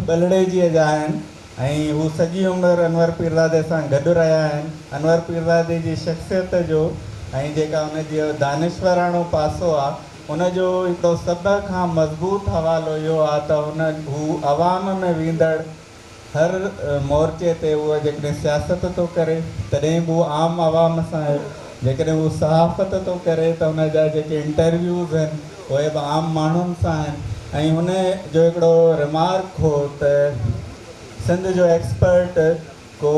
ٻلهڙيجيء جا آهن ۽ هو سڄي عمر انور پيرزادي سان گڏ رهيا آهن. انور پيرزادي جي شخصيت جو ۽ جيڪا ان جو دانشوراڻو پاسو آ، ان جو هڪڙو سڀ کان مضبوط حوالو اهو آ ته هن هو عوام ۾ ويندڙ هر مورچي تي هو جيڪڏهن سياست ٿو ڪري تڏهن به هو عام عوام سان آهي، جيڪڏهن هو صحافت ٿو ڪري ته هن جا جيڪي انٽرويوز آهن اهي به عام ماڻهن سان آهن ۽ هن جو هڪڙو رمارڪ هو ته سنڌ جو ايڪسپرٽ ڪو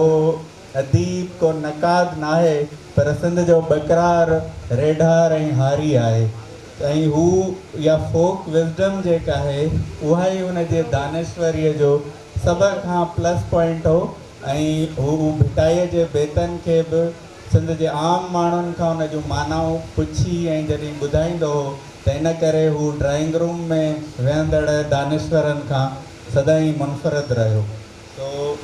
اديب ڪو نقاد ناهي پر سنڌ جو ٻڪرار، ريڍار ۽ هاري آهي ۽ هو اها فوڪ وزڊم جيڪا آهي اها ئي هن جي دانشوريء جو سڀ کان پلس پوائنٽ هو ۽ هو ڀٽائيء جي بيتن کي به سنڌ جي عام ماڻهن کان ان جون معنائون پڇي ۽ جڏهن ٻڌائيندو هو ته ان ڪري هو ڊرائنگ روم ۾ ويهندڙ دانشورن کان سدائين منفرد رهيو. سو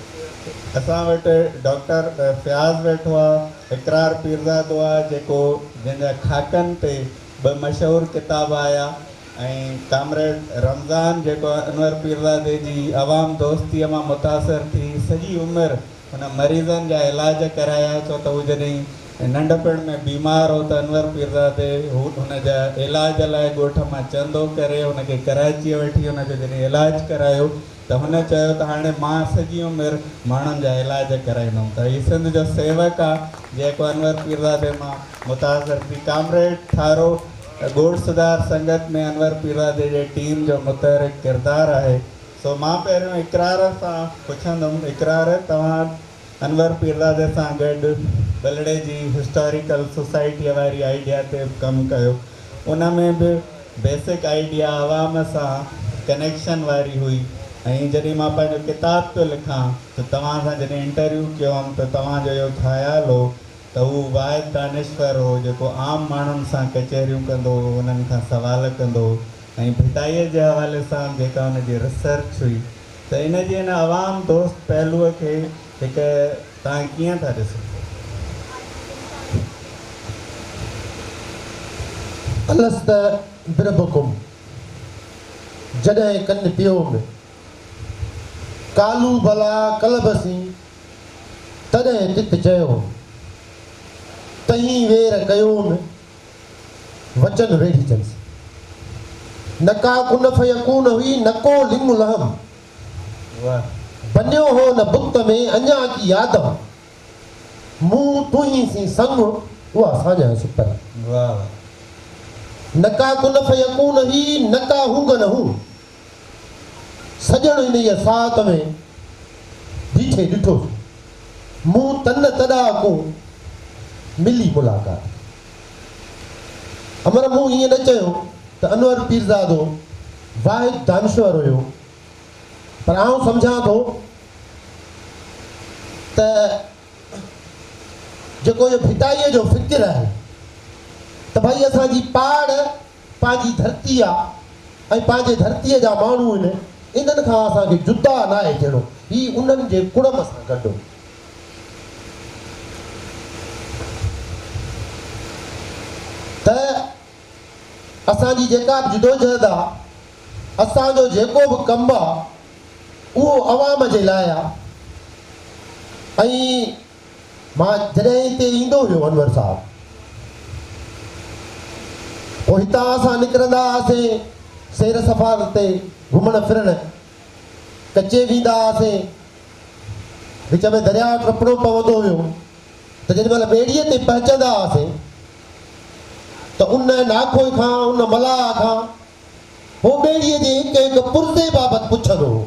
اسان وٽ ڊاڪٽر فياض ويٺو آ، اقرار پيرزادو آ جيڪو جنهن جا خاڪن تي ٻه مشهور ڪتاب آيا ۽ ڪامريڊ رمضان جيڪو انور پيرزادي جي عوام دوستيء مان متاثر ٿي سڄي عمر هن مريضن جا علاج ڪرايا ڇو ته هو جڏهن ننڍپڻ ۾ بيمار هو ته انور پيرزادي هن جا علاج لاء ڳوٺ مان چندو ڪري هن کي ڪراچيء وٺي هن جو جڏهن علاج ڪرايو ته هن چيو ته هاڻي مان سڄي عمر ماڻهن جا علاج ڪرائيندم ته هي سنڌ جو سيوڪ آ جيڪو انور پيرزادي مان متاثر ٿي ڪامريڊ ٺارو ڳوٺ سڌار سنگت ۾ انور پيرزادي جي ٽيم جو متحرڪ ڪردار آهي سو مان پهريون اقرار سان پڇندم اقرار توهان انور پيرزادي سان گڏ ٻلهڙي جي هسٽاريڪل سوسائٽيء واري آئيڊيا تي به ڪم ڪيو. ان ۾ به بيسڪ آئيڊيا عوام سان ڪنيڪشن واري هئي ۽ جڏهن مان پنهنجو ڪتاب پيو لکان ته توهان سان جڏهن انٽرويو ڪيو هئم ته توهان جو اهو خيال هو ته هو واحد دانشور هو جيڪو عام ماڻهن سان ڪچهريون ڪندو هو، انهن کان سوال ڪندو هو ۽ ڀٽائيء جي حوالي سان به جيڪا ان جي ريسرچ هئي ته ان جي ان عوام دوست پهلوء کي هڪ توهان ڪيئن ٿا ڏسو؟ الست بربڪم جڏهن ڪن پيوم، قالو بليٰ قلب سين، تڏهن تت چيوم، تهين وير ڪيوم، وچن ويڙهيچن سين. نه ڪا ڪن فيڪون هئي نه ڪو لڱ لحم. بنيو هو نه بت ۾ اڃا ڪي آدم. مون تنهين سين سڱ اها ساڃاهه سپري. نه ڪا ڪن فيڪون هئي نه ڪا هونگن هون. سڄڻ انهيء ساعت ۾ بيٺي ڏٺو سون. مون تن تڏا ڪون ملي ملاقات ڪئي. امر مون ائين نه چيو ته انور پيرزادو واحد دانشور هيو پر آئون سمجهان ٿو ته جيڪو اهو ڀٽائيء جو فڪر آهي ته ڀائي اسان جي پاڙ پنهنجي ڌرتي آ ۽ پنهنجي ڌرتيء جا ماڻهو آهن، انهن کان اسان کي جدا ناهي ٿيڻو، هي انهن جي ڪڙم سان گڏ هو. ته اسان جي جيڪا به جدوجهد آ، اسان جو جيڪو به ڪم آ، اهو عوام جي لاء آ ۽ مان جڏهن هتي ايندو هيو انور صاحب پوء هتان اسان نڪرندا هئاسين سير سفر تي گهمڻ ڦرڻ ڪچي ويندا هئاسين وچ ۾ درياء ٽپڻو پوندو هيو ته جيڏي مهل ٻيڙيء تي پهچندا هئاسين ته ان ناکوئي کان ان ملاح کان هو ٻيڙيء جي هڪ هڪ پرزي بابت پڇندو هو.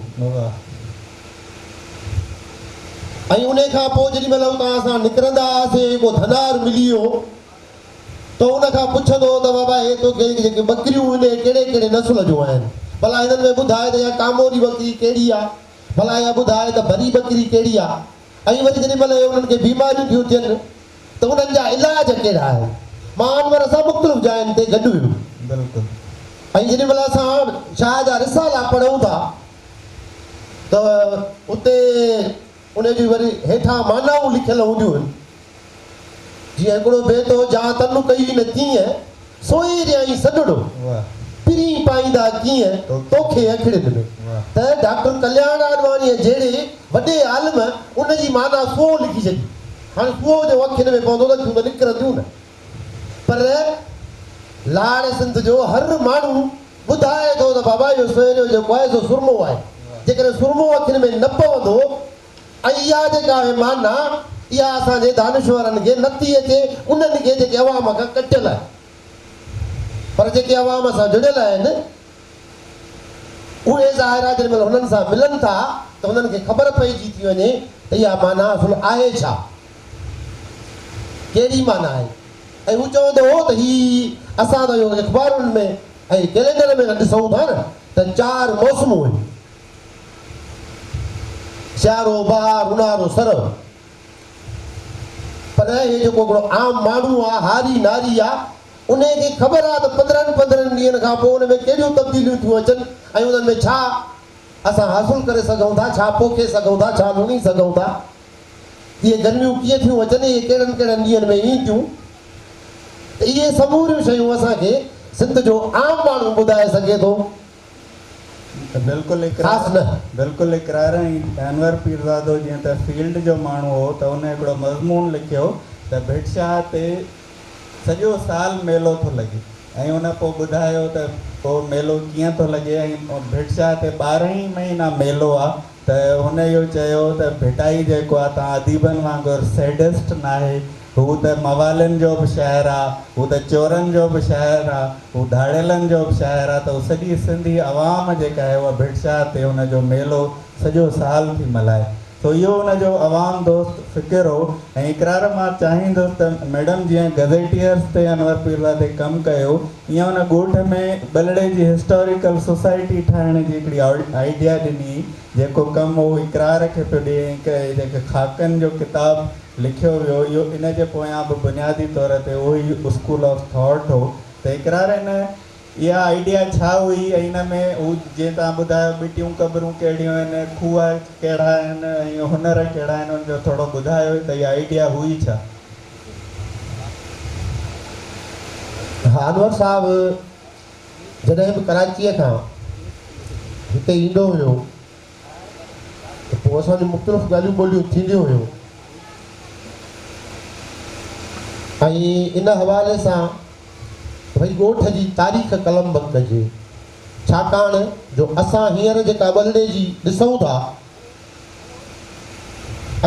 ۽ انهي کان پوء جيڏي مهل اتان اسان نڪرندا هئاسين ڪو ڌنار ملي ويو ته ان کان پڇندو هو ته بابا هي توکي جيڪي ٻڪريون آهن اهي ڪهڙي ڪهڙي نسل جون آهن؟ ڀلا هنن ۾ ٻڌاء ته اها ڪاموري ٻڪري ڪهڙي آهي؟ ڀلا اها ٻڌاء ته بري ٻڪري ڪهڙي آهي؟ ۽ وري جيڏي مهل انهن کي بيماريون ٿيون ٿين ته انهن جا علاج ڪهڙا آهن. مان انور سان مختلف جاين تي گڏ هيم. بلڪل. ۽ جيڏي مهل اسان شاهه جا رسالا پڙهون ٿا ته اتي ان جون وري هيٺان معنائون لکيل هونديون آهن. جيئن هڪڙو بيت هو، جان تن ڪئي نه تيئن، سوئي ريائين سڏڙو، پرين پائين. پائيندا ڪيئن توکي اکڙين ۾. ته ڊاڪٽر ڪلياڻ آڏواڻيء جهڙي وڏي عالم ان جي معنيٰ سوئو لکي ڇڏي. هاڻي سوئو جو اکين ۾ پوندو ته اکيون ته نڪرنديون نه. پر لاڙ سنڌ جو هر ماڻهو ٻڌائي ٿو ته بابا اهو سوئريو جيڪو آهي سو سرمو آهي. جيڪڏهن سرمو اکين ۾ نه پوندو ۽ اها جيڪا آهي معنيٰ اها اسان جي دانشورن کي نه ٿي اچي، انهن کي جيڪي عوام کان ڪٽيل آهن. پر جيڪي عوام سان جڙيل آهن اهي ظاهر آهي جيڏي مهل هنن سان ملن ٿا ته هنن کي خبر پئجي ٿي وڃي ته اها معنيٰ اصل آهي ڇا؟ ڪهڙي معنيٰ آهي؟ ۽ هو چوندو هو ته هي اسان ته اهو اخبارن ۾ ۽ ڪئلينڊر ۾ ڏسون ٿا نه ته چار موسمون آهن، سيارو، بهار، اونهارو، سرء. پر هي جيڪو هڪڙو عام ماڻهو آ، هاري ناري آ، انهي کي خبر آ ته 15 پندرهن ڏينهن کان پوء ان ۾ ڪهڙيون تبديليون ٿيون اچن ۽ انهن ۾ ڇا اسان حاصل ڪري سگهون ٿا، ڇا پوکي سگهون ٿا، ڇا لڻي سگهون ٿا، اهي گرميون ڪيئن ٿيون اچن، اهي ڪهڙن ڪهڙن ڏينهن ۾ اينديون ته اهي سموريون شيون اسان کي سنڌ جو عام ماڻهو ٻڌائي سگهي ٿو. بلڪل خاص اقرار نه. بلڪل اقرار ۽ انور پيرزادو جيئن ته فيلڊ جو ماڻهو هو ته ان هڪڙو مضمون لکيو ته ڀٽ شاهه تي سڄو سال ميلو ٿو لڳي ۽ ان پوء ٻڌايو ته اهو ميلو ڪيئن ٿو لڳي ۽ ڀٽ شاهه تي 12 ئي مهينا ميلو آ ته هن اهو چيو ته ڀٽائي جيڪو آ توهان اديبن وانگر سيڊسٽ ناهي هو ته موالين جو به شاعر آ، هو ته چورن جو به شاعر آ، هو ڌاڙيلن جو به شاعر آ ته هو سڄي سنڌي عوام جيڪا آهي اها ڀٽ شاهه تي ان جو ميلو سڄو سال ٿي ملهائي. سو اهو ان جو عوام دوست فڪر هو ۽ اقرار مان چاهيندس ته ميڊم جيئن گزيٽيئرز تي انور پيرزادي ڪم ڪيو ايئن ان ڳوٺ ۾ ٻلڙي جي هسٽاريڪل سوسائٽي ٺاهڻ جي هڪڙي آئيڊيا ڏني جيڪو ڪم هو اقرار کي پيو ڏئي ۽ جيڪي خاڪن جو ڪتاب لکيو ويو، اهو ان جي پويان به بنيادي طور تي اهو ئي اسڪول آف ٿاٽ هو ته اقرار هن اها آئيڊيا ڇا هئي ۽ ان ۾ هو جيئن توهان ٻڌايو ٻٽيون قبرون ڪهڙيون آهن، کوهه ڪهڙا آهن ۽ هنر ڪهڙا آهن ان جو ٿورو ٻڌايو ته اها آئيڊيا هئي ڇا؟ ها انور صاحب جڏهن به ڪراچيء کان هتي ايندو هيو ته پوء اسان جون مختلف ڳالهيون ٻولهيون ٿينديون هيون ۽ ان حوالي سان ته ڀئي ڳوٺ جي تاريخ قلمبند ڪجي ڇاڪاڻ جو اسان هينئر جيڪا ٻلڙي جي ڏسون ٿا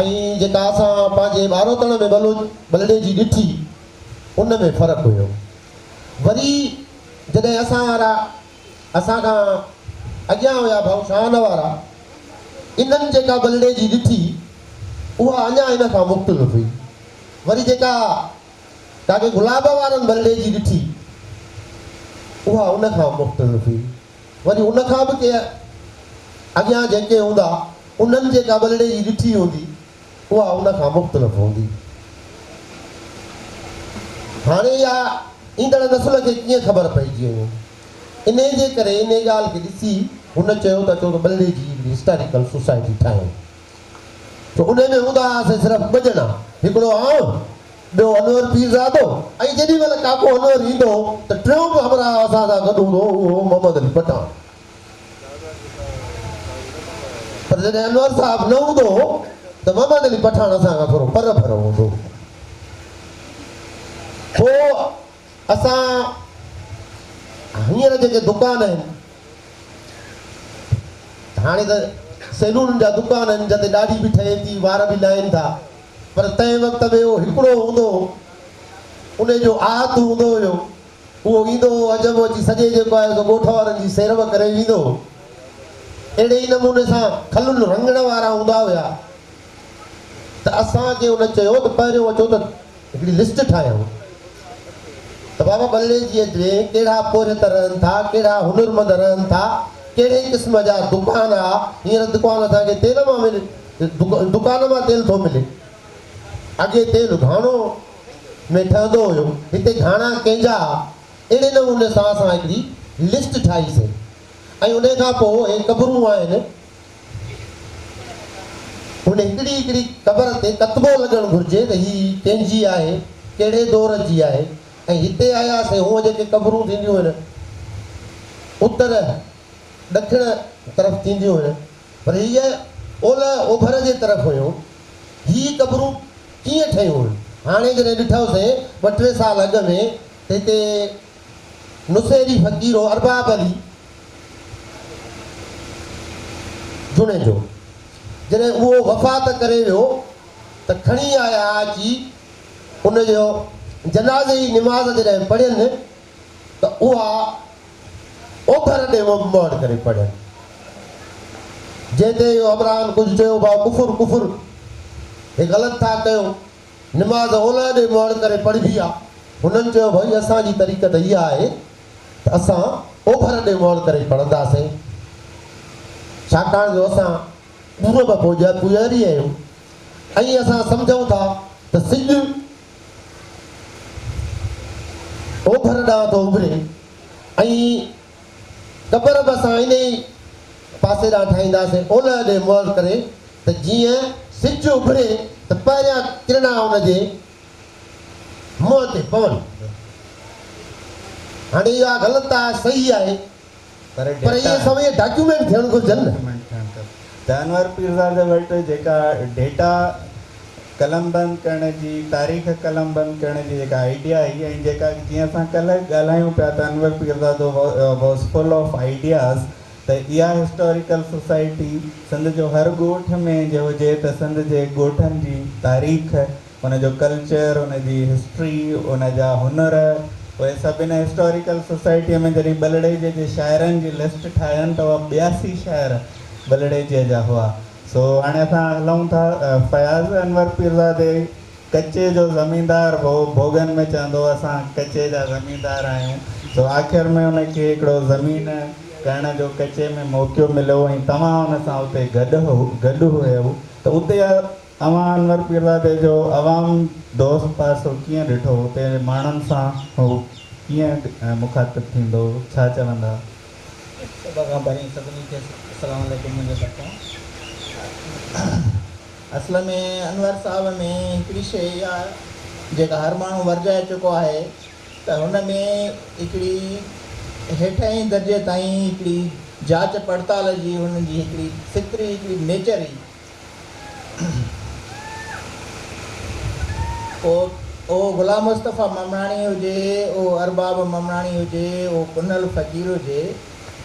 ۽ جيڪا اسان پنهنجي ٻاروتڻ ۾ ٻلڙي جي ڏٺي ان ۾ فرق هيو وري جڏهن اسان وارا اسان کان اڳيان هيا ڀائو شان وارا، انهن جيڪا ٻلڙي جي ڏٺي، اها اڃا ان کان مختلف هئي. وري جيڪا ڪاڪي گلاب وارن ٻلڙي جي ڏٺي، اها ان کان مختلف هئي. وري ان کان به ڪي اڳيان جيڪي هوندا، انهن جيڪا ٻلڙي جي ڏٺي هوندي، اها ان کان مختلف هوندي. هاڻي اها ايندڙ نسل کي ڪيئن خبر پئجي وڃي؟ انهيء جي ڪري انهيء ڳالهه کي ڏسي هن چيو ته اچو ته ٻلڙي جي هڪڙي هسٽاريڪل سوسائٽي ٺاهيون. سو انهيء ۾ هوندا هئاسين صرف ٻه ڄڻا، هڪڙو آئون، ٻيو انور پيرزادو ۽ جيڏي مهل ڪاڪو انور ايندو هو ته ٽيون به همراهه اسان سان گڏ هوندو هو، اهو هو محمد علي پٺاڻ. پر جڏهن انور صاحب نه هوندو هو ته محمد علي پٺاڻ اسان کان ٿورو پر ڀرو هوندو هو. پوء اسان هينئر جيڪي دڪان آهن، هاڻي ته سيلونن جا دڪان آهن جتي ڏاڙهي به ٺهي ٿي، وار به لاهين ٿا، پر تنهن وقت ۾ اهو هڪڙو هوندو هو، انهي جو آهت هوندو هيو. اهو ايندو هو عجب اچي سڄي جيڪو آهي سو ڳوٺ وارن جي سير به ڪري ويندو هو. اهڙي ئي نموني سان کلن رڱڻ وارا هوندا هيا ته اسان کي ان چيو ته پهريون اچو ته هڪڙي لسٽ ٺاهيون ته بابا ٻلڙيجيء ۾ ڪهڙا پورهيت رهن ٿا، ڪهڙا هنرمند رهن ٿا، ڪهڙي قسم جا دڪان آ، هينئر دڪان اسان کي تيل مان ملي دڪان مان تيل ٿو ملي، اڳي تيل گهاڻو ۾ ٺهندو هيو، هتي گهاڻا ڪنهن جا ها، اهڙي نموني سان اسان هڪڙي لسٽ ٺاهي سين ۽ انهي کان پوء اهي قبرون آهن، ان هڪڙي هڪڙي قبر تي ڪتبو لڳڻ گهرجي ته هي ڪنهن جي آهي، ڪهڙي دور جي آهي ۽ هتي آياسين هونء جيڪي قبرون ٿينديون آهن اتر ڏکڻ طرف ٿينديون هيون پر هيء اولهه اوڀر جي طرف هيون. هي قبرون ڪيئن ٺهيون هيون؟ هاڻي جڏهن ڏٺوسين ٻه ٽي سال اڳ ۾ ته هتي نصيري فقير هو ارباب علي جوڻيجو جڏهن اهو وفات ڪري ويو ته کڻي آيا اچي ان جو جنازي جي نماز جڏهن پڙهين ته اها اوڀر ڏي منهن ڪري پڙهين. جنهن تي اهو همراهن ڪجهه چيو ڀاء ڪفر ڪفر هي غلط ٿا ڪيو نماز اولهه ڏي منهن ڪري پڙهبي آ. هنن چيو ڀائي اسان جي طريقت اها آهي ته اسان اوڀر ڏي منهن ڪري پڙهنداسين ڇاڪاڻ جو اسان پورب پوڄاري آهيون ۽ اسان سمجهون ٿا ته سج اوڀر ڏانهن ٿو اڀري ۽ قبر به اسان انهي پاسي ڏانهن ٺاهينداسين، اولهه ڏي منهن ڪري ته جيئن سج اڀري ته پهريان ڪرڻا ان جي منهن تي پون. هاڻي اها غلط آهي صحيح آهي پر پر اهي ڊيٽا سڀ اهي ڊاڪيومينٽ ٿيڻ گهرجن نه. ڊاڪيومينٽ ٿيڻ کپي ته انور پيرزاده وٽ جيڪا ڊيٽا قلمبند ڪرڻ جي تاريخ قلمبند ڪرڻ جي جيڪا آئيڊيا هئي ۽ جيڪا جيئن اسان ڪلهه ڳالهايون پيا ته Anwar Pirzado was full of ideas ته اها هسٽاريڪل سوسائٽي سنڌ جو هر ڳوٺ ۾ جي هجي ته سنڌ جي ڳوٺن جي تاريخ ان جو ڪلچر، ان جي هسٽري، ان جا هنر، اهي سڀ ان هسٽاريڪل سوسائٽيء ۾ جڏهن ٻلهڙيجيء جي شاعرن جي لسٽ ٺاهين ته اها 82 شاعر ٻلهڙيجيء جا هئا. سو هاڻي اسان هلون ٿا فياض انور پيرزادي ڪچي جو زميندار هو، ڀوڳن ۾ چوندو هو اسان ڪچي جا زميندار آهيون. سو آخر ۾ ان کي هڪڙو زمين ڪرڻ جو ڪچي ۾ موقعو مليو ۽ توهان ان سان اتي گڏ گڏ هيؤ ته اتي اوهان انور پيرزادي جو عوام دوست پاسو ڪيئن ڏٺو؟ اتي جي ماڻهن سان هو ڪيئن مخاطب ٿيندو؟ ڇا چوندا؟ سڀ کان پهرين سڀني کي السلام عليڪم منهنجي طرفان. اصل ۾ انور صاحب ۾ هڪڙي شيء اها جيڪا هر ماڻهو ورجائي چڪو آهي ته هن ۾ هڪڙي هيٺئين درجي تائين هڪڙي جاچ پڙتال جي هن جي هڪڙي فطري هڪڙي نيچر هئي. پوء اهو غلام مصطفيٰ ممڻاڻي هجي، اهو ارباب ممڻاڻي هجي، اهو پنهل فقير هجي،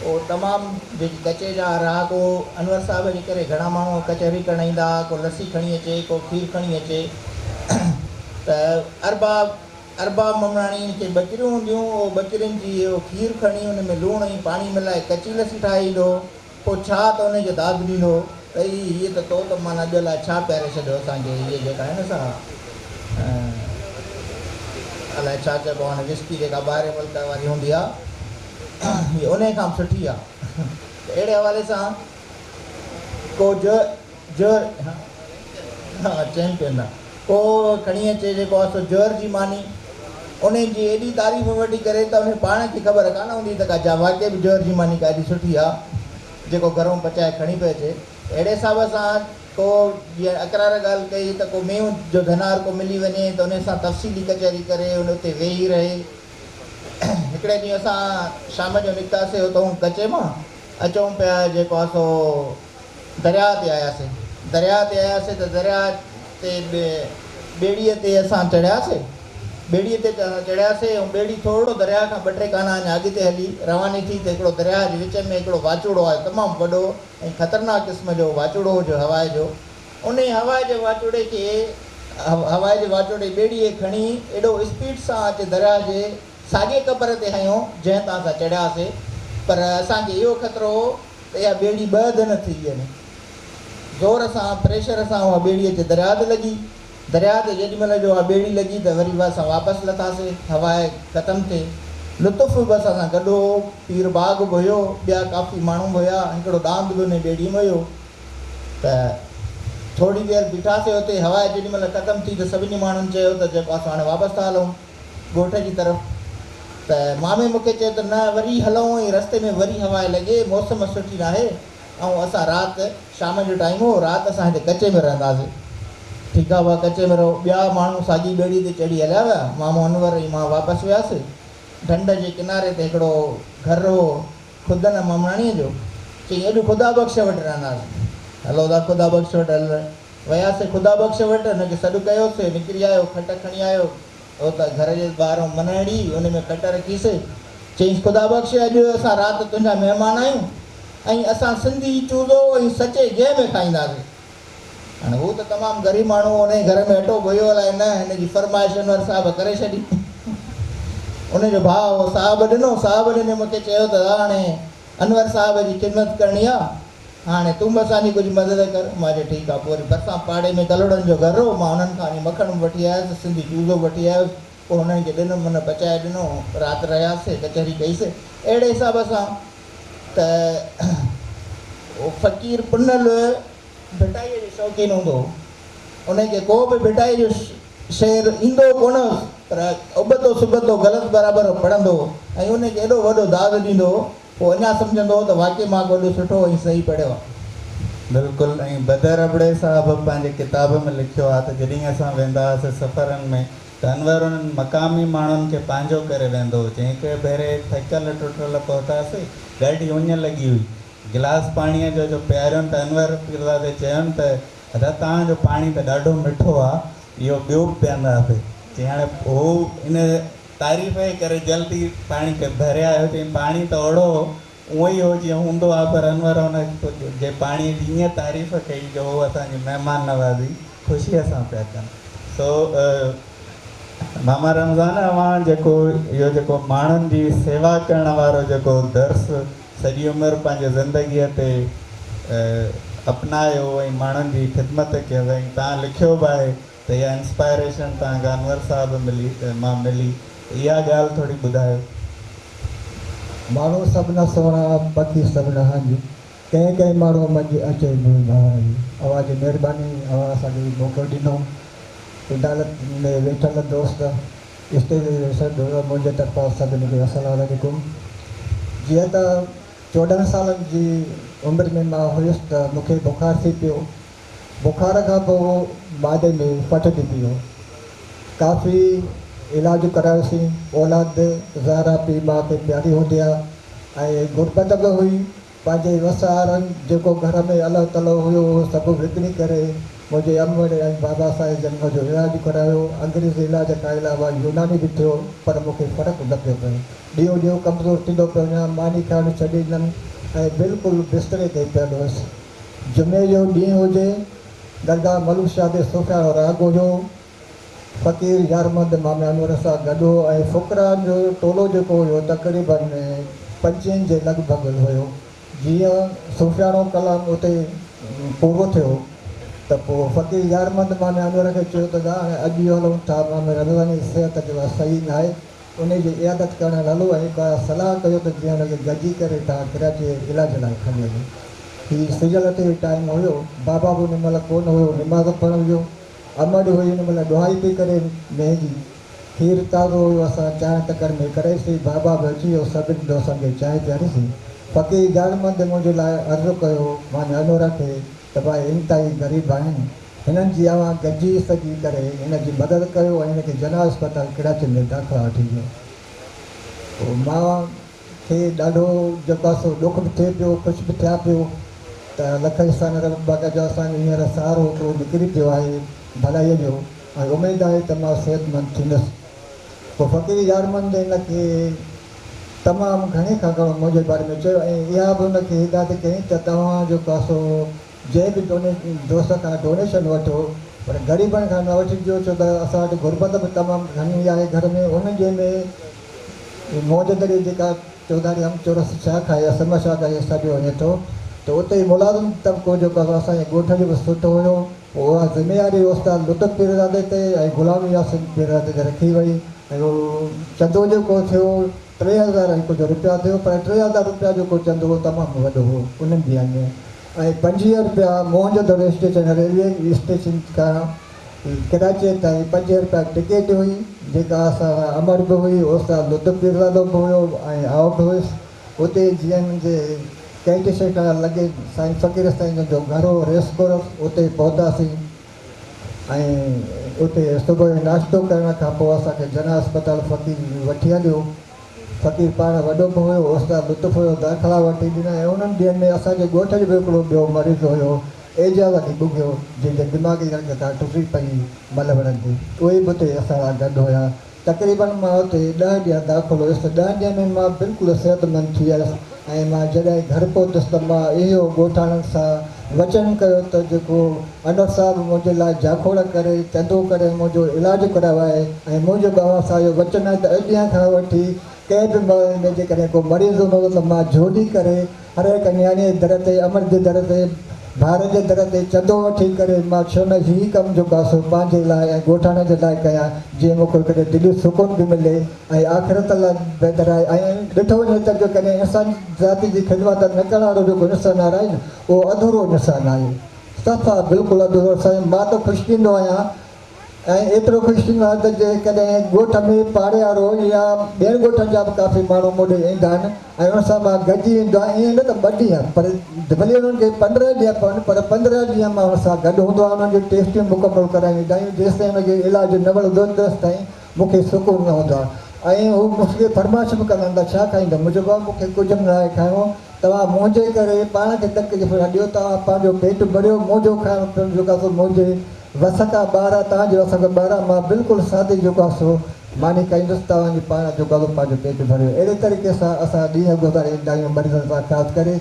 اهو تمام جيڪي ڪچي جا رهاڪو انور صاحب جي ڪري گهڻا ماڻهو ڪچهري ڪرڻ ايندا ها، ڪو لسي کڻي اچي، ڪو کير کڻي اچي ته ارباب ارباب ممڻاڻي کي ٻڪريون هونديون، اهو ٻڪرين جي اهو کير کڻي ان ۾ لوڻ ۽ پاڻي ملائي ڪچي لسي ٺاهي ايندو هو. پوء ڇا ته انهيء کي داد ڏيندو هو ته اي هيء ته تو ته معنيٰ اڄ الائي ڇا پياري ڇڏيو اسان کي، هيء جيڪا آهي نه سا الائي ڇا چئبو آهي هاڻي وسڪي جيڪا ٻاهرين ملڪ واري هوندي آهي، هيء انهيء کان به سٺي آهي. ته اهڙي حوالي سان ڪو جو جو ها چيمپئن آهي. ڪو کڻي اچي جيڪو آهي سو جوئر جي ماني، انهي جي ايڏي تعريف وٺي ڪري ته انهي پاڻ کي خبر ڪانه هوندي ته ڪا جا واقعي به جوئر جي ماني ڪا ايڏي سٺي آ جيڪو گهرئون پچائي کڻي پيو اچي. اهڙي حساب سان ڪو جيئن اقرار ڳالهه ڪئي ته ڪو مينهن جو ڌنار ڪو ملي وڃي ته انهي سان تفصيلي ڪچهري ڪري ان اتي ويهي رهي. هڪڙي ڏينهن اسان شام جو نڪتاسي اتئون ڪچي مان اچون پيا جيڪو آ سو درياء تي آياسين. درياء تي آياسين ته درياء تي ٻيڙيء تي اسان چڙهياسين. ٻيڙيء تي اسان چڙهياسين ۽ ٻيڙي ٿورڙو درياء کان ٻه ٽي ڪانا اڃا اڳتي هلي رواني ٿي ته هڪڙو درياء جي وچ ۾ هڪڙو واچوڙو آيو. تمام وڏو ۽ خطرناڪ قسم جو واچوڙو هو جو هواء جو. انهيء هواء جي واچوڙي کي هواء جي واچوڙي ٻيڙيء کڻي ايڏو اسپيڊ سان اچي درياء جي ساڳئي ڪپر تي هنيو جنهن تان اسان چڙهياسين. پر اسان کي اهو خطرو هو ته اها ٻيڙي ٻه اڌ نه ٿي وڃي. زور سان، پريشر سان اها ٻيڙي اچي درياء تي لڳي. درياء تي جيڏي مهل جو اها ٻيڙي لڳي ته وري به اسان واپس لٿاسين. هوا ختم ٿي. لطف به اسان سان گڏ هو، پير باغ به هيو، ٻيا ڪافي ماڻهو به هيا، هڪڙو ڏاند به انهي ٻيڙي ۾ هيو. ته ٿوري دير بيٺاسين اتي، هوا جيڏي مهل ختم ٿي ته سڀني ماڻهن چيو ته جيڪو اسان هاڻي واپس ٿا هلون. ڳوٺ جي طرف ته مامي مون کي چيو ته نه وري هلون ۽ رستي ۾ وري هوا لڳي، موسم سٺي ناهي ۽ اسان رات، شام جو ٽائيم هو، رات اسان هتي ڪچي ۾ رهنداسين. ٺيڪ آ ڀاء ڪچي ۾ رهو. ٻيا ماڻهو ساڳي ٻيڙي تي چڙهي هليا ويا. مامو انور ۽ مان واپس وياسين. ڍنڍ جي ڪناري تي هڪڙو گهر هو. خدن ممڻاڻيء جو، چيائين اڄ خدا بخش وٽ رهنداسين. هلو ٿا خدا بخش وٽ هل. وياسين خدا بخش وٽ، هن کي سڏ ڪيوسين، نڪري آيو، کٽ کڻي آيو. اتان گهر جي ٻاهران منهڙي، ان ۾ کٽ رکيسين. چيائينس خدا بخش اڄ اسان رات تنهنجا مهمان آهيون ۽ اسان سنڌي چوزو ۽ سچي گيهه ۾ کائينداسين. هاڻي هو ته تمام غريب ماڻهو هو، انهيء گهر ۾ اٽو به هيو الائي نه، هن جي فرمائش انور صاحب ڪري ڇڏي. ان جو ڀاء هو صاحب ڏنو، صاحب ڏني مون کي چيو ته هاڻي انور صاحب جي خدمت ڪرڻي آ، هاڻي تون به اسان جي ڪجهه مدد ڪر. مان چيو ٺيڪ آ. پوء وري ڀرسان پاڙي ۾ ڪلهوڙن جو گهر هو، مان انهن کان وڃي مکڻ به وٺي آيس، سنڌي چوزو به وٺي آيس، پوء هنن کي ڏنم، هن پچائي ڏنو، رات رهياسي، ڪچهري ڪئيسي. اهڙي حساب سان ته اهو فقير پنهل ڀٽائيء جو شوقين هوندو هو. ان کي ڪو به ڀٽائيء جو شعر ايندو ڪونه هوس، پر ابتو سبتو غلط برابر پڙهندو هو ۽ ان کي ايڏو وڏو داد ڏيندو هو، پوء اڃا سمجهندو هو ته واقعي مان ڪو ايڏو سٺو ۽ صحيح پڙهيو آهي. بلڪل ۽ بدر ابڙي صاحب به پنهنجي ڪتاب ۾ لکيو آهي ته جڏهن اسان ويندا هئاسين سفرن ۾ ته انور انهن مقامي ماڻهن کي پنهنجو ڪري ويندو هو. چيائين هڪ ڀيري ٿڪل ٽٽل پهتاسين، ڏاڍي اڃ لڳي هئي. گلاس پاڻيء جو جو پياريون ته انور پيرزادي چيون ته ادا توهان جو پاڻي ته ڏاڍو مٺو آ، اهو ٻيو به پيئنداسين. چيائين هاڻي هو ان تعريف جي ڪري جلدي پاڻي کي ڀري آيو. چيائين پاڻي ته اوڙو هو، اونئن ئي هو جيئن هوندو آ، پر انور ان جي پاڻيء جي ائين تعريف ڪئي جو هو اسان جي مهمان نوازي خوشيء سان پيا ڪن. سو ماما رمضان اوهان جيڪو اهو جيڪو ماڻهن جي سيوا ڪرڻ وارو جيڪو درس سڄي عمر پنهنجي زندگيء تي اپنايو ۽ ماڻهن جي خدمت ڪيو ۽ توهان لکيو به آهي ته اها انسپائريشن توهان کي انور صاحب ملي مان ملي ته اها ڳالهه ٿوري ٻڌايو. ماڻهو سڀ نه سهڻا، پکي سڀ نه هنج، ڪنهن ڪنهن ماڻهوء منجهه اچي به بهار جي. اوهان جي مهرباني اوهان اسان کي موقعو ڏنو. عدالت ۾ ويٺل دوست اسٽيج تي ويٺل دوست منهنجي طرفان سڀني کي السلام عليڪم. جيئن ته 14 سالن جي عمر ۾ مان هيس ته مون کي بخار ٿي پيو. بخار کان پوء معدي ۾ ڦٽ ٿي پيو. ڪافي علاج ڪرايوسين. اولاد ظاهر آ پيء ماء کي پياري هوندي آ ۽ غربت به هئي. پنهنجي وس آهرن جيڪو گهر ۾ الهه تلهه هيو اهو سڀ وڪڻي ڪري منهنجي امڙ ۽ بابا سائين جن منهنجو علاج ڪرايو. انگريزي علاج کان علاوه يوناني به ٿيو پر مون کي فرق نه پيو پئي. ڏينهون ڏينهن ڪمزور ٿيندو پيو وڃان. ماني کائڻ ڇڏي ڏنم ۽ بلڪل بستري تي پيل هيس. جمعي جو ڏينهن هجي، درگاهه ملوڪ شاهه تي صوفياڻو راڳ هيو. فقير يارمحمد مامي انور سان گڏ هو ۽ فقراء جو ٽولو جيڪو هيو تقريباً پنجين جي لڳ ڀڳ هيو. جيئن صوفياڻو ڪلام اتي پورو ٿيو ته پوء فقير يارمحمد مامي انور کي چيو ته هاڻي اڄ اهو هلون ٿا مامي رمضان جي صحت جو صحيح ناهي انهي جي عيادت ڪرڻ هلو ۽ ڪا صلاح ڪيو ته جيئن ان کي گڏجي ڪري توهان ڪراچي علاج لاء کڻي وڃو. هي سجل تي ٽائيم هيو. بابا به ان مهل ڪونه هيو نماز پڙهڻ ويو. امڙ هئي ان مهل ڏهائي پئي ڪري مينهن جي. کير تازو هيو اسان چانهه تڪڙ ۾ ڪرائيسين. بابا به اچي ويو سڀني دوستن کي چانهه پياريسين. فقير جانمند منهنجي لاء عرض ڪيو ماني انور کي ته ڀائي انتهائي غريب آهن. هنن جي اوهان گڏجي سڏجي ڪري هن جي مدد ڪيو ۽ هن کي جناح اسپتال ڪراچي ۾ داخلا وٺي ڏيو. پوء مان کي ڏاڍو جيڪو آهي سو ڏک به ٿئي پيو خوش به ٿيان پيو ته لک احسان رب پاڪ جو اسان جو هينئر سهارو هڪڙو نڪري پيو آهي ڀلائيء جو ۽ اميد آهي ته مان صحتمند ٿيندس. پوء فقير يارمند هن کي تمام گهڻي کان گهڻو منهنجي باري ۾ چيو ۽ اها به هن کي هدايت ڪيائين ته توهان جيڪو آهي سو جنهن به دوست کان ڊونيشن وٺو پر غريبن کان نه وٺجو ڇو ته اسان وٽ غربت به تمام گهڻي آهي گهر ۾ انهن جي ۾ موج دري جيڪا چوڌاري هم چورس شاخ آهي يا سم شاخ آهي سڏيو وڃي ٿو ته اتي ملازم طبقو جيڪو آهي اسان جي ڳوٺ جو به سٺو هيو پوء اها ذميواري استاد لطف پيرزادي تي ۽ غلام ياسين پيرزادي تي رکي وئي ۽ اهو چندو جيڪو ٿيو 3000 ۽ ڪجهه رپيا ٿيو پر 3000 رپيا جيڪو چندو هو تمام وڏو هو انهن ڏينهن ۾ ۽ 25 رپيا Mohen jo Daro station railway station کان ڪراچيء تائين 25 رپيا ٽڪيٽ هئي جيڪا اسان سان امڙ به هئي استاد لطف پيرزادو به هيو ۽ آئون به هيس اتي جيئن جي ڪينٽ اسٽيشن کان لڳي سائين فقير سائين جن جو گهر هو ريس ڪورس اتي پهتاسين ۽ اتي صبح جو ناشتو ڪرڻ کان پوء اسان کي جناح اسپتال فقير وٺي هليو. فقير پاڻ وڏو به هيو، استاد لطف هيو، داخلا وٺي ڏنا ۽ انهن ڏينهن ۾ اسان جي ڳوٺ جو به هڪڙو ٻيو مريض هيو اعجاز علي ٻگهيو، جنهن جي دماغي رڳ تان ٽٽي پئي ملهه وڙهندي، اهي به اتي اسان سان گڏ هيا. تقريباً مان اتي ڏهه ڏينهن داخل هيس ته ڏهن ڏينهن ۾ مان بلڪل صحتمند ٿي آيس ۽ مان جڏهن گهر پهتس ته مان اهو ڳوٺاڻن سان وچن ڪيو ته جيڪو انور صاحب منهنجي لاء جاکوڙ ڪري چندو ڪري منهنجو علاج ڪرايو آهي ۽ منهنجو به اوهان سان اهو وچن آهي ته اڄ ڏينهن کان وٺي ڪنهن به محلي ۾ جيڪڏهن ڪو مريض هوندو ته مان جهولي ڪري هر هڪ نياڻيء جي در تي، امڙ جي در تي، ڀائرن جي در تي چندو وٺي ڪري مان ڇو نه هي ڪم جيڪو آهي سو پنهنجي لاء ۽ ڳوٺاڻن جي لاء ڪيان جيئن مون کي هڪڙي دلي سڪون به ملي ۽ آخرت لاء بهتر آهي ۽ ڏٺو وڃي ته جيڪڏهن انسان ذات جي خدمت نه ڪرڻ وارو جيڪو انسان آهي نه اهو اڌورو انسان آهي صفا بلڪل اڌورو سائين مان ته خوش ٿيندو آهيان ۽ ايترو خوش ٿيندو آهيان ته جيڪڏهن ڳوٺ ۾ پاڙي وارو يا ٻين ڳوٺن جا به ڪافي ماڻهو مون ڏي ايندا آهن ۽ انهن سان مان گڏجي ايندو آهيان ائين نه ته ٻه ڏينهن پر ڀلي انهن کي 15 ڏينهن پون پر 15 ڏينهن مان انهن سان گڏ هوندو آهيان انهن جون ٽيسٽيون مڪمل ڪرائيندا آهيون جيستائين انهن کي علاج نه ملندو تيستائين مون کي سڪون نه هوندو آهي ۽ هو مون کي فرمائش به ڪندا آهن ته ڇا کائيندؤ مون چيو بابا مون کي ڪجهه به ناهي کائڻو توهان منهنجي ڪري پاڻ کي تڪليف نه ڏيو توهان پنهنجو پيٽ ڀريو منهنجو کائڻو پيئڻو جيڪو آهي سو منهنجي وس کان ٻاهر آهي توهان جي وس کان ٻاهر آهي مان بلڪل سادي جيڪو آهي سو ماني کائيندس توهان جي پاڻ جيڪو آهي سو پنهنجو پيٽ ڀريو اهڙي طريقي سان اسان ڏينهن گذاري ايندا آهيون مريضن سان خاص ڪري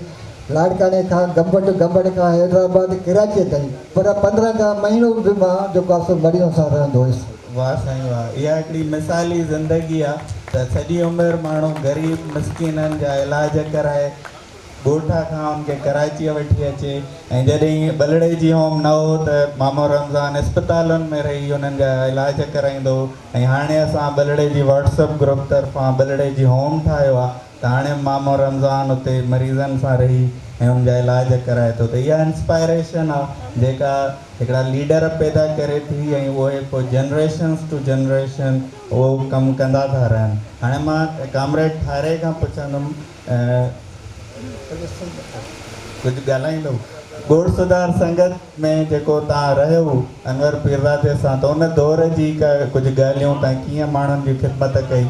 لاڙڪاڻي کان گمبٽ گمبٽ کان حيدرآباد ڪراچيء تائين پر 15 کان مهينو به مان جيڪو آهي سو مريضن سان رهندو هيس. واه سائين واه اها هڪڙي مثالي زندگي آ ته سڄي عمر ماڻهو غريب مسڪينن جا علاج ڪرائي ڳوٺ کان ان کي ڪراچيء وٺي اچي ۽ جڏهن ٻلهڙيجي هوم نه هو ته مامو رمضان اسپتالن ۾ رهي انهن جا علاج ڪرائيندو هو ۽ هاڻي اسان ٻلهڙيجي واٽس اپ گروپ طرفان ٻلهڙيجي هوم ٺاهيو آ ته هاڻي مامو رمضان اتي مريضن سان رهي ۽ انهن جا علاج ڪرائي ٿو ته اها انسپائريشن آ جيڪا هڪڙا ليڊر پيدا ڪري ٿي ۽ اهي پوء جنريشنس ٽو جنريشن اهو ڪم ڪندا ٿا رهن. هاڻي مان ڪامريڊ ٺاري کان پڇندم ڪجهه ڳالهائيندو ڳوٺ سڌار سنگت ۾ جيڪو تان رهيو انور پيرزادي سان ته ان دور جي ڪا ڪجهه ڳالهيون تان ڪيئن ماڻهن جي خدمت ڪئي.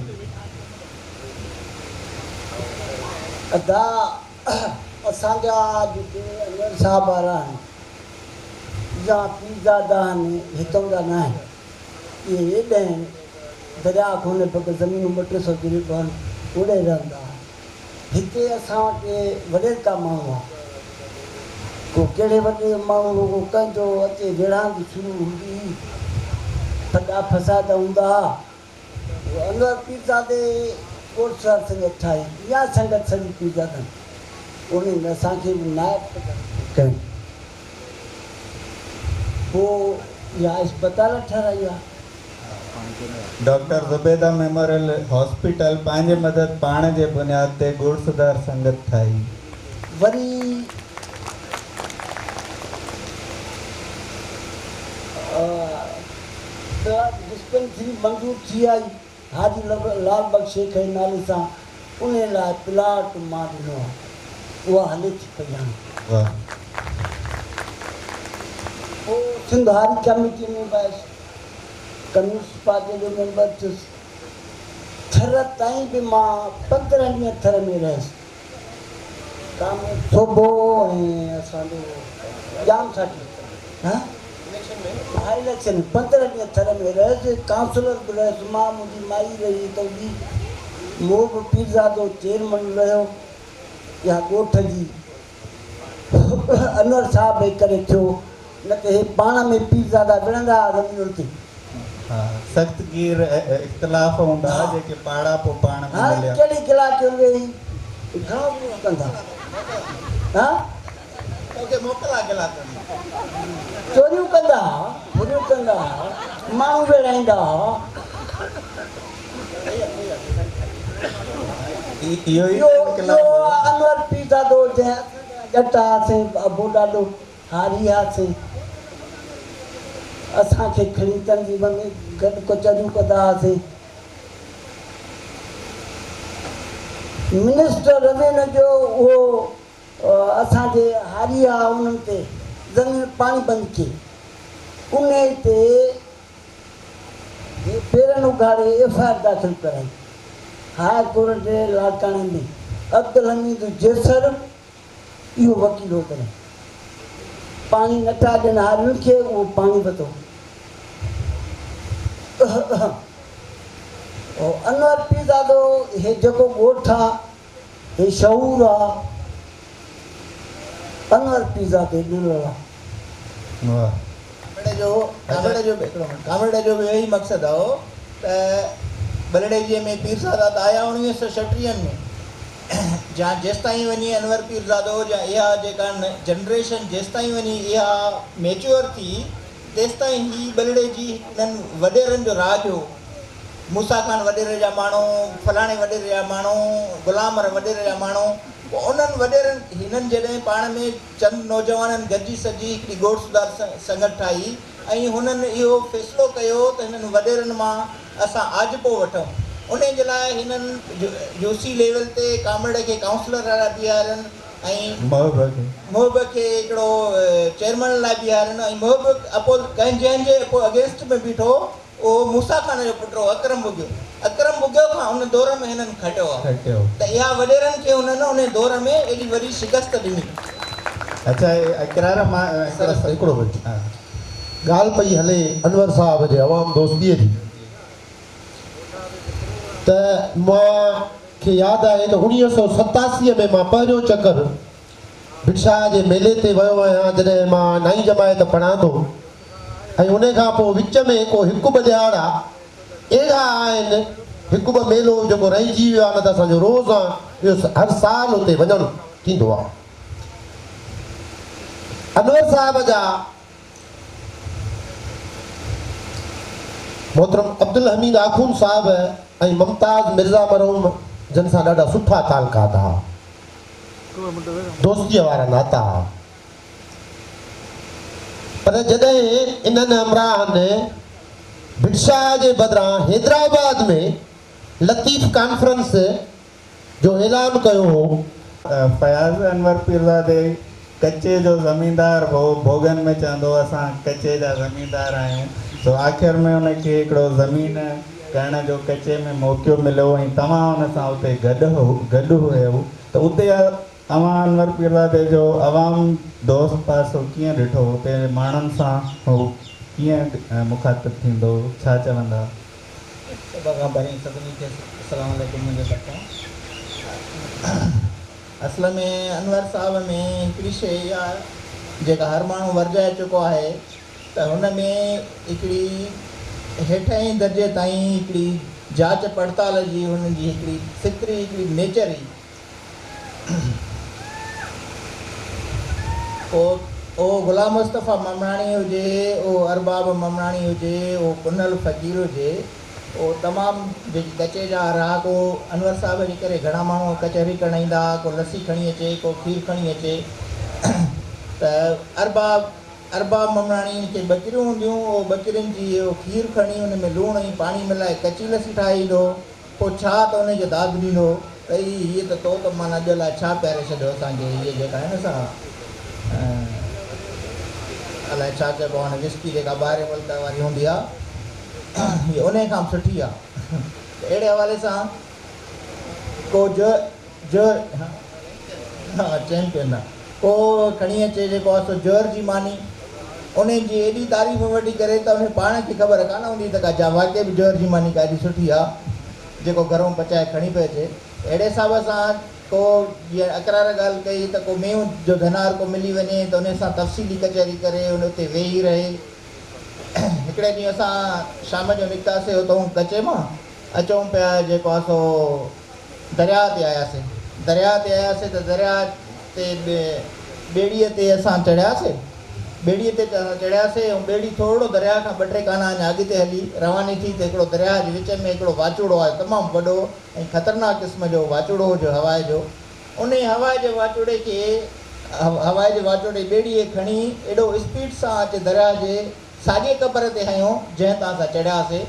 ادا اسان جا جيڪي انور صاحب وارا آهن يا پيرزادا آهن هتون جا نه آهن اهي هيڏهن درياء کان هن بغ زمينون ٻه ٽي سو جريب آهن اوڏي رهندا ها هتي اسان وٽ وڏيرڪا ماڻهو ها ڪو ڪهڙي وڏي ماڻهو هو ڪو ڪنهن جو اچي ويڙهاند شروع هوندي هئي ڦڏا فساد هوندا ها انور پيرزادي ڳوٺ سر سنگت ٺاهي يا سنگت سڄي پيرزادن انهي ۾ اسان کي به نائب ڪيو پوء اها اسپتال ٺهرائي آ. ڊاڪٽر زبيده ميموريل هاسپيٽل پنهنجي مدد پاڻ جي بنياد تي ڳوٺ سڌار سنگت ٺاهي. وري ته ڊسپينسري منظور ٿي آئي، حاجي لال بخش شيخ جي نالي سان انهي لاء پلاٽ مان ڏنو آهي، اها هلي ٿي پئي هاڻي. پوء سنڌ هاري ڪميٽيء ۾ به آيس، ڪميونسٽ پارٽيء جو ميمبر ٿيس. ٿر تائين به مان 15 ڏينهن ٿر ۾ رهيس. ڪامريڊ سوڀو ۽ اسان جو ڄام ساقي ها اليڪشن ۾ 15 ڏينهن ٿر ۾ رهيس، ڪائونسلر به رهيس مان، منهنجي مائي رهي ته ادي موب پيرزادو چيئرمن رهيو. اها ڳوٺ جي انور صاحب جي ڪري ٿيو، نه ته هي پاڻ ۾ پيرزادا وڙهندا ها زمينن تي. ها سخت گير اختلاف هوندا ها جيڪي پاڙا پوء پاڻ ۾ مليا. ڪهڙي ڪلاڪ ويهي گهڻو ڪجهه ڪندا ها. توکي موڪلا ڪلاڪن ۾. چوريون ڪندا ها، ڦريون ڪندا ها، ماڻهو ويڙهائيندا ها. اهو ئي اهو انقلاب هيو. انور پيرزادو جنهن اسان جا ڄٽ هئاسين، ابو ڏاڏو هاري هئاسين، اسان کي کڻي تنظيم ۾ گڏ ڪچهريون ڪندا هئاسين. منسٽر روينيو جو اهو اسان جي هاري ها انهن تي زمين پاڻي بند ڪئي انهي تي هي پيرن اگهاڙي ايف I R داخل ڪرائي. هاء ڪورٽ لاڙڪاڻي ۾ عبدالحميد جيسر اهو وڪيل هو تڏهن پاڻي نه ٿا ڏين هارين کي اهو پاڻي وتو. انور پيرزادو هي جيڪو ڳوٺ آ هي شعور آ انور پيرزادي ڏنل آ. واھ. ڪامريڊ جو ڪامريڊ جو به هڪڙو منٽ ڪامريڊ جو به اهو ئي مقصد هو ته ٻلهڙيجيء ۾ پيرزادا ته آيا اڻويهه سئو ڇٽيهن ۾ جا جيستائين وڃي انور پيرزادو جا اها جيڪا جنريشن جيستائين وڃي اها ميچوئر ٿي تيستائين هي ٻلهڙيجي هنن وڏيرن جو راڄ هو. موسيٰ خان وڏيري جا ماڻهو، فلاڻي وڏيري جا ماڻهو، غلام عرب وڏيري جا ماڻهو، پوء انهن وڏيرن هنن جڏهن پاڻ ۾ چند نوجوانن گڏجي سڏجي هڪڙي ڳوٺ سڌار سنگت ٺاهي ۽ هنن اهو فيصلو ڪيو ته هنن وڏيرن مان اسان آجپو وٺون. انهي جي لاء هنن يو سي ليول تي ڪامريڊ کي ڪائونسلر لاء بيهارين ۽ محب کي. محب کي هڪڙو چيئرمين لاء بيهارين ۽ محب اپوز ڪنهن جنهن جي اگينسٽ ۾ بيٺو اهو موسيٰ خان جو پٽ هو اڪرم ٻگهيو. اڪرم ٻگهيو کان ان دور ۾ هنن کٽيو آهي. کٽيو. ته اها وڏيرن کي هنن ان دور ۾ ايڏي وڏي شڪست ڏني. اڇا اقرار مان سر هڪڙو منٽ ها. ڳالهه پئي هلي انور صاحب جي عوام دوستيء جي ته مان کي ياد آهي ته 1987 ۾ مان پهريون چڪر ڀٽ شاهه جي ميلي تي ويو آهيان جڏهن مان نائين جماعت پڙهان ٿو ۽ انهي کان پوء وچ ۾ ڪو هڪ ٻه ڏهاڙا اهڙا آهن هڪ ٻه ميلو جيڪو رهجي ويو آهي نه ته اسان جو روز اهو هر سال اتي وڃڻ ٿيندو آهي. انور صاحب جا محترم عبدالحميد آخوند صاحب ۽ ممتاز مرزا مرحوم جن سان ڏاڍا سٺا تعلقات ها. دوستيء وارا ناتا ها. پر جڏهن انهن همراهن ڀٽ شاهه جي بدران حيدرآباد ۾ لطيف ڪانفرنس جو اعلان ڪيو هو. فياض انور پيرزادي ڪچي جو زميندار هو، ڀوڳن ۾ چوندو هو اسان ڪچي جا زميندار آهيون، سو آخر ۾ ان کي هڪڙو زمين ڪرڻ جو ڪچي ۾ موقعو مليو ۽ توهان ان سان اتي گڏ گڏ هيو ته اتي اوهان انور پيرزادي جو عوام دوست پاسو ڪيئن ڏٺو، اتي ماڻهن سان هو ڪيئن مخاطب ٿيندو هو، ڇا چوندا؟ سڀ کان پهرين سڀني کي السلام عليڪم منهنجي طرفان. اصل ۾ انور صاحب ۾ هڪڙي شيء اها جيڪا هر ماڻهو ورجائي چڪو آهي ته هن ۾ هڪڙي هيٺئين درجي تائين هڪڙي جاچ پڙتال جي هن جي هڪڙي فطري هڪڙي نيچر هئي. پوء اهو غلام مصطفيٰ ممڻاڻي هجي، اهو ارباب ممڻاڻي هجي، اهو پنهل فقير هجي، اهو تمام جيڪي ڪچي جا رهاڪو انور صاحب جي ڪري گهڻا ماڻهو ڪچهري ڪرڻ ايندا ها، ڪو لسي کڻي اچي، ڪو کير کڻي اچي ته ارباب ارباب ممڻاڻي کي ٻڪريون هونديون، اهو ٻڪرين جي اهو کير کڻي ان ۾ لوڻ ۽ پاڻي ملائي ڪچي لسي ٺاهي ايندو هو. پوء ڇا ته انهي کي داد ڏيندو هو ته اي هيء ته تو ته معنيٰ اڄ الائي ڇا پياري ڇڏيو اسان کي هيء جيڪا آهي نه سا الائي ڇا چئبو آهي هاڻي وسڪي جيڪا ٻاهرين ملڪ واري هوندي آهي هيء انهي کان به سٺي آهي ته اهڙي حوالي سان ڪو جو جو ها چيمپيئن آ ڪو کڻي اچي جيڪو آ سو جوئر جي ماني انهي جي ايڏي تعريف وٺي ڪري ته انهي پاڻ کي خبر ڪانه هوندي ته ڪا جا واقعي به جوئر جي ماني ڪا ايڏي سٺي آ جيڪو گهرئون پچائي کڻي پيو اچي اهڙي حساب سان ڪو جيئن اقرار ڳالهه ڪئي ته ڪو مينهن جو ڌنار ڪو ملي وڃي ته انهي سان تفصيلي ڪچهري ڪري ان اتي ويهي رهي هڪڙي ڏينهن اسان شام جو نڪتاسي اتئون ڪچي مان اچون پيا جيڪو آ سو درياء تي آياسين. درياء تي آياسين ته درياء تي ٻيڙيء تي اسان چڙهياسين. ٻيڙيء تي اسان چڙهياسين ۽ ٻيڙي ٿورڙو درياء کان ٻه ٽي ڪانا اڃا اڳتي هلي رواني ٿي ته هڪڙو درياء جي وچ ۾ هڪڙو واچوڙو آيو تمام وڏو ۽ خطرناڪ قسم جو واچوڙو هو جو هواء جو انهي هواء جي واچوڙي کي هواء جي واچوڙي ٻيڙيء کڻي ايڏو اسپيڊ سان اچي درياء جي ساڳي قبر تي هنيو جنهن تان اسان چڙهياسي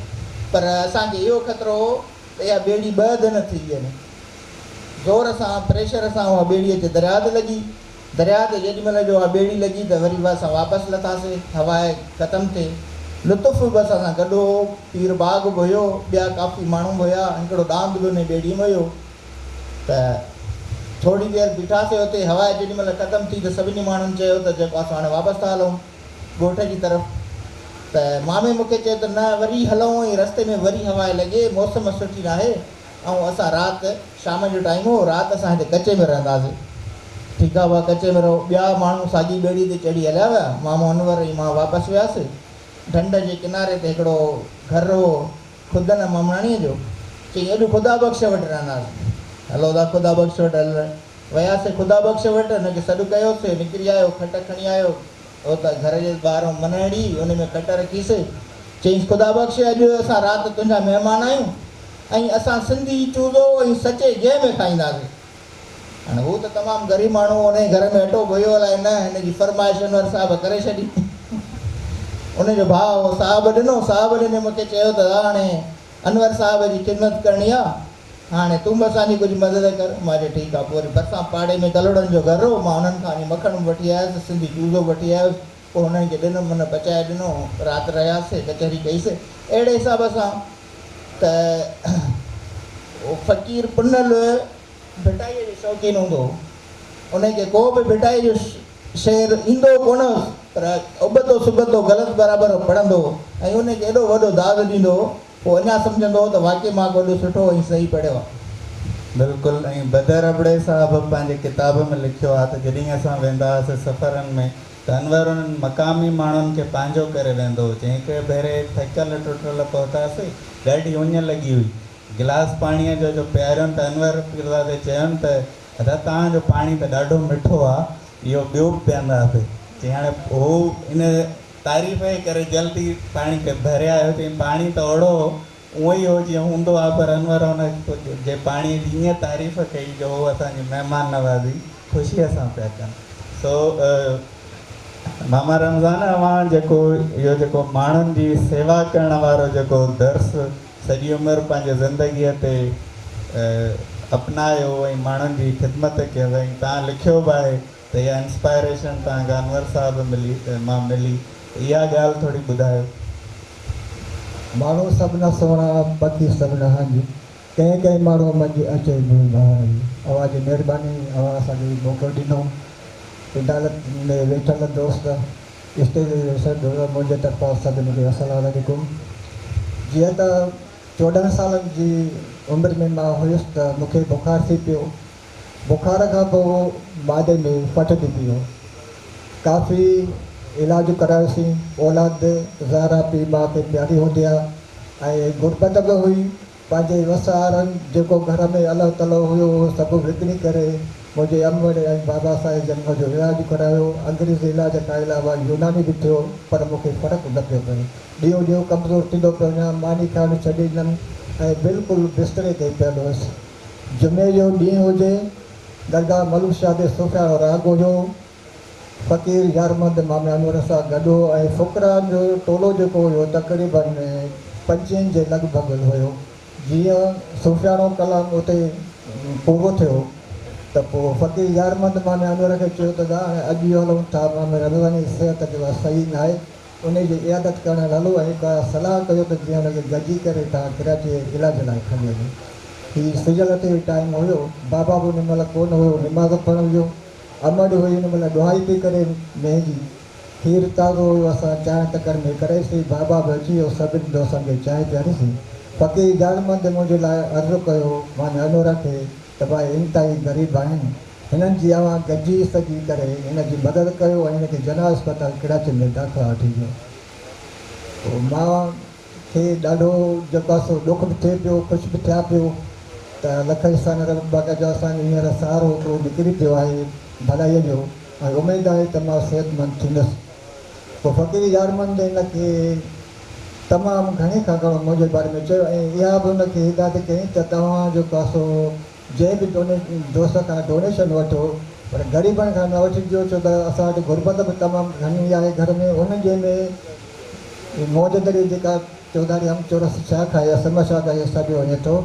پر اسان کي اهو خطرو هو ته اها ٻيڙي ٻه اڌ نه ٿي وڃي. زور سان پريشر سان اها ٻيڙي اچي درياء تي لڳي. درياء تي جيڏي مهل جو اها ٻيڙي لڳي ته وري به اسان واپس لٿاسي. هوا ختم ٿي. لطف به اسان سان گڏ هو، پير باغ به هيو، ٻيا ڪافي ماڻهو به هيا، هڪڙو ڏاند به انهي ٻيڙي ۾ هيو ته ٿوري دير بيٺاسين اتي، هوا جيڏي مهل ختم ٿي ته سڀني ماڻهن چيو ته جيڪو اسان هاڻي واپس ٿا هلون ڳوٺ جي طرف ته مامي مون کي چيو ته نه وري هلون ۽ رستي ۾ وري هوا لڳي، موسم سٺي ناهي ۽ اسان رات شام جو ٽائيم هو، رات اسان هتي ڪچي ۾ رهنداسين. ٺيڪ آ ڀاء ڪچي ۾ رهو. ٻيا ماڻهو ساڳي ٻيڙي تي چڙهي هليا ويا. مامو انور ۽ مان واپس وياسين. ڍنڍ جي ڪناري تي هڪڙو گهر هو خدن مامڻاڻيء جو. چيائين اڄ خدا بخش وٽ رهنداسين. هلو ٿا خدا بخش وٽ هل وياسين خدا بخش وٽ. هن کي سڏ ڪيوسين. نڪري آيو. کٽ کڻي آيو. اتان گهر جي ٻاهران منهڙي ان ۾ کٽ رکيس. چيائينس خدا بخش اڄ اسان رات تنهنجا مهمان آهيون ۽ اسان سنڌي چوزو ۽ سچي گيهه ۾ کائينداسين. هاڻي هو ته تمام غريب ماڻهو هو، انهيء گهر ۾ اٽو به هيو الائي نه، هن جي فرمائش انور صاحب ڪري ڇڏي. ان جو ڀاء هو صاحب ڏنو، صاحب ڏني مون کي چيو ته هاڻي انور صاحب جي خدمت ڪرڻي آ، هاڻي تون به اسان جي ڪجهه مدد ڪر. مان چيو ٺيڪ آ. پوء وري ڀرسان پاڙي ۾ ڪلهوڙن جو گهر هو، مان انهن کان وڃي مکڻ به وٺي آيس، سنڌي چوزو به وٺي آيس. پوء هنن کي ڏنم، هن پچائي ڏنو، رات رهياسي، ڪچهري ڪئيسي. اهڙي حساب سان ته اهو فقير پنهل ڀٽائيء جو شوقين هوندو هو. ان کي ڪو به ڀٽائيء جو شعر ايندو ڪونه هوس، پر ابتو سبتو غلط برابر پڙهندو هو ۽ ان کي ايڏو وڏو داد ڏيندو هو، پوء اڃا سمجهندو هو ته واقعي مان ڪو ايڏو سٺو ۽ صحيح پڙهيو آهي. بلڪل ۽ بدر ابڙي صاحب پنهنجي ڪتاب ۾ لکيو آهي ته جڏهن اسان ويندا هئاسين سفرن ۾ ته انور انهن مقامي ماڻهن کي پنهنجو ڪري ويندو هو. چيائين هڪ ڀيري ٿڪل ٽٽل پهتاسين، ڏاڍي اڃ لڳي هئي. گلاس پاڻيء جو جو پياريون ته انور پيرزادي چيون ته ادا توهان جو پاڻي ته ڏاڍو مٺو آ، اهو ٻيو به پيئنداسين. چيائين هاڻي هو ان تعريف جي ڪري جلدي پاڻي کي ڀري آيو. چيائين پاڻي ته اوڙو هو، اونئن ئي هو جيئن هوندو آ، پر انور ان جي پاڻيء جي ائين تعريف ڪئي جو هو اسان جي مهمان نوازي خوشيء سان پيا ڪن. سو ماما رمضان اوهان جيڪو اهو جيڪو ماڻهن جي سيوا ڪرڻ وارو جيڪو درس سڄي عمر پنهنجي زندگيء تي اپنايو ۽ ماڻهن جي خدمت ڪيو ۽ توهان لکيو به آهي ته اها انسپائريشن توهان کي انور صاحب ملي مان ملي ته اها ڳالهه ٿوري ٻڌايو. ماڻهو سڀ نه سهڻا، پکي سڀ نه هنج، ڪنهن ڪنهن ماڻهوء منجهه اچي منهن بهار جي. اوهان جي مهرباني اوهان اسان کي موقعو ڏنو. عدالت ۾ ويٺل دوست اسٽيج تي ويٺل دوست منهنجي طرفان سڀني کي السلام عليڪم. جيئن ته 14 سالن جي عمر ۾ مان هيس ته مون کي بخار ٿي پيو. بخار کان پوء معدي ۾ ڦٽ ٿي پيو. ڪافي علاج ڪرايوسين. اولاد ظاهر آ پيء ماء کي پياري هوندي آ ۽ غربت به هئي. پنهنجي وس آهرن جيڪو گهر ۾ الهه تلهه هيو اهو سڀ وڪڻي ڪري منهنجي امڙ ۽ بابا سائين جن منهنجو علاج ڪرايو. انگريزي علاج کان علاوه يوناني به ٿيو پر مون کي فرق نه پيو پئي. ڏينهون ڏينهن ڪمزور ٿيندو پيو وڃان. ماني کائڻ ڇڏي ڏنم ۽ بلڪل بستري تي پيل هيس. جمعي جو ڏينهن هجي، درگاهه ملوڪ شاهه تي صوفياڻو راڳ هيو. فقير يارمحمد مامي انور سان گڏ هو ۽ فقراء جو ٽولو جيڪو هيو تقريباً پنجين جي لڳ ڀڳ هيو. جيئن صوفياڻو ڪلام اتي پورو ٿيو ته پوء فقير يارمحمد مامي انور کي چيو ته دا هاڻي اڄ اهو هلون ٿا مامي رضوان جي صحت جيڪا صحيح ناهي انهي جي عيادت ڪرڻ لاء هلو ۽ ڪا صلاح ڪيو ته جيئن ان کي گڏجي ڪري توهان ڪراچي علاج لاء کڻي وڃو. هي سج لٿي جو ٽائيم هيو. بابا به ان مهل ڪونه هيو نماز پڙهڻ ويو. امڙ هئي ان مهل ڏهائي پئي ڪري مينهن جي. کير تازو هيو اسان چانهه تڪڙ ۾ ڪرائيسين. بابا به اچي ويو سڀني دوستن کي چانهه پياريسين. فقير جانمند منهنجي لاء عرض ڪيو معني انور کي ته ڀائي انتهائي غريب آهن هنن جي اوهان گڏجي سڏجي ڪري هن جي مدد ڪيو ۽ هن کي جناح اسپتال ڪراچي ۾ داخلا وٺي ڏيو. پوء مان کي ڏاڍو جيڪو آهي سو ڏک به ٿئي پيو، خوش به ٿيان پيو ته لک احسان رب پاڪ جو اسان جو هينئر سهارو هڪڙو نڪري پيو آهي ڀلائيء جو ۽ اميد آهي ته مان صحتمند ٿيندس. پوء فقير يارمند هن کي تمام گهڻي کان گهڻو منهنجي باري ۾ چيو ۽ اها به هن کي هدايت ڪيائين ته توهان جيڪو آهي سو جنهن به دوست کان ڊونيشن وٺو پر غريبن کان نه وٺجو ڇو ته اسان وٽ غربت به تمام گهڻي آهي گهر ۾ انهن جي ۾ موجودگي جيڪا چوڌاري هم چورس شاخ آهي يا سم شاخ آهي سڏيو وڃي ٿو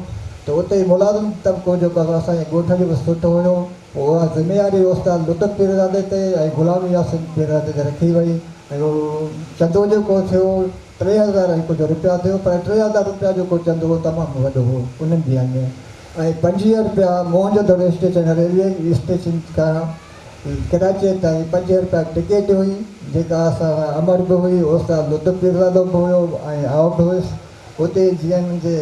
ته اتي ملازم طبقو جيڪو آهي اسان جي ڳوٺ جو به سٺو هيو پوء اها ذميواري استاد لطف پيرزادي تي ۽ غلام ياسين پيرزادي تي رکي وئي ۽ اهو چندو جيڪو ٿيو 3000 ۽ ڪجهه رپيا ٿيو پر 3000 رپيا جيڪو چندو هو تمام وڏو هو انهن ڏينهن ۾ ۽ 25 رپيا Mohen jo Daro station railway station کان ڪراچيء تائين 5 رپيا ٽڪيٽ هئي جيڪا اسان سان امڙ به هئي استاد لطف پيرزادو به هيو ۽ آئون به هيس. اتي جيئن منهنجي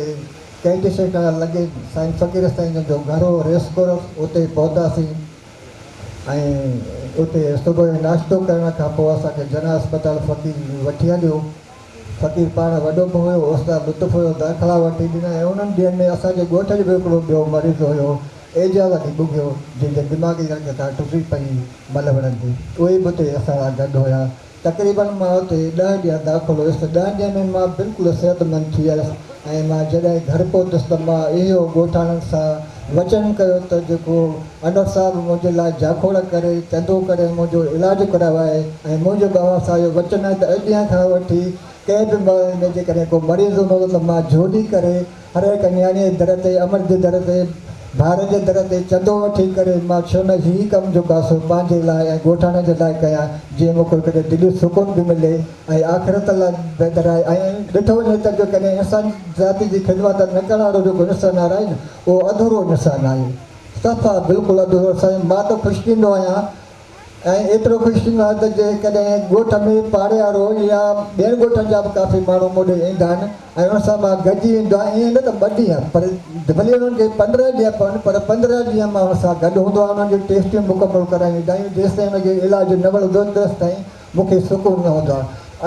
ڪينٽ اسٽيشن لڳي سائين فقير سائين جن جو گهر هو ريس ڪورس اتي پهتاسين ۽ اتي صبح جو ناشتو ڪرڻ کان پوء اسان کي جناح اسپتال فقير وٺي هليو. فقير پاڻ وڏو به هيو، استاد لطف هيو، داخلا وٺي ڏنا ۽ انهن ڏينهن ۾ اسان جي ڳوٺ جو به هڪڙو ٻيو مريض هيو اعجاز علي ٻگهيو جنهن جي دماغي رڳ تان ٽٽي پئي ملوڙن جي اهي به اتي اسان سان گڏ هيا. تقريباً مان اتي ڏهه ڏينهن داخل هيس ته ڏهن ڏينهن ۾ مان بلڪل صحتمند ٿي آيس ۽ مان جڏهن گهر پهتس ته مان اهو ڳوٺاڻن سان وچن ڪيو ته جيڪو انور صاحب منهنجي لاء جاکوڙ ڪري چندو ڪري منهنجو علاج ڪرايو آهي ۽ منهنجو به اوهان سان اهو وچن آهي ته اڄ ڏينهن کان وٺي ڪنهن به محلي ۾ جيڪڏهن ڪو مريض هوندو ته مان جهولي ڪري هر هڪ نياڻيء جي در تي، امڙ جي در تي، ڀائرن جي در تي چندو وٺي ڪري مان ڇو نه هي ڪم جيڪو آهي سو پنهنجي لاء ۽ ڳوٺاڻن جي لاء ڪيان جيئن مون کي هڪڙي دلي سڪون به ملي ۽ آخرت لاء بهتر آهي ۽ ڏٺو وڃي ته جيڪڏهن انسان ذات جي خدمت نه ڪرڻ وارو جيڪو انسان آهي نه اهو اڌورو انسان آهي صفا بلڪل اڌورو سائين مان ته خوش ٿيندو آهيان ۽ ايترو خوش ٿيندو آهيان ته جيڪڏهن ڳوٺ ۾ پاڙيوارو يا ٻين ڳوٺن جا به ڪافي ماڻهو مون ڏي ايندا آهن ۽ انهن سان مان گڏجي ويندو آهيان ائين نه ته ٻه ڏينهن پر ڀلي انهن کي 15 ڏينهن پون پر 15 ڏينهن مان انهن سان گڏ هوندو آهيان انهن جون ٽيسٽيون مڪمل ڪرائي ويندا آهيون جيستائين انهن کي علاج نه ملندو تيستائين مون کي سڪون نه هوندو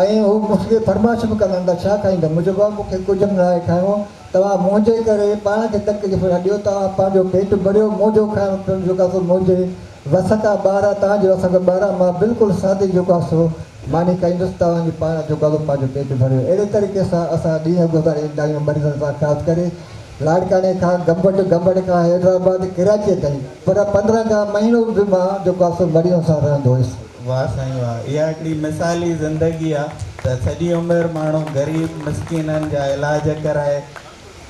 آهي ۽ هو مون کي فرمائش به ڪندا آهن ته ڇا کائيندو مون چيو بابا مون کي ڪجهه به ناهي کائڻو توهان منهنجي ڪري پاڻ کي تڪليف نه ڏيو توهان پنهنجو پيٽ ڀريو منهنجو کائڻ پيئڻ جيڪو آهي سو منهنجي وس کان ٻاهر آهي توهان جي وس کان ٻاهر آهي مان بلڪل سادي جيڪو آهي سو ماني کائيندس توهان جي پاڻ جيڪو آهي سو پنهنجو پيٽ ڀريو اهڙي طريقي سان اسان ڏينهن گذاري ايندا آهيون مريضن سان خاص ڪري لاڙڪاڻي کان گمبٽ گمبٽ کان حيدرآباد ڪراچيء تائين پر 15 کان مهينو به مان جيڪو آهي سو مريضن سان رهندو هيس. واه سائين واه اها هڪڙي مثالي زندگي آ ته سڄي عمر ماڻهو غريب مسڪينن جا علاج ڪرائي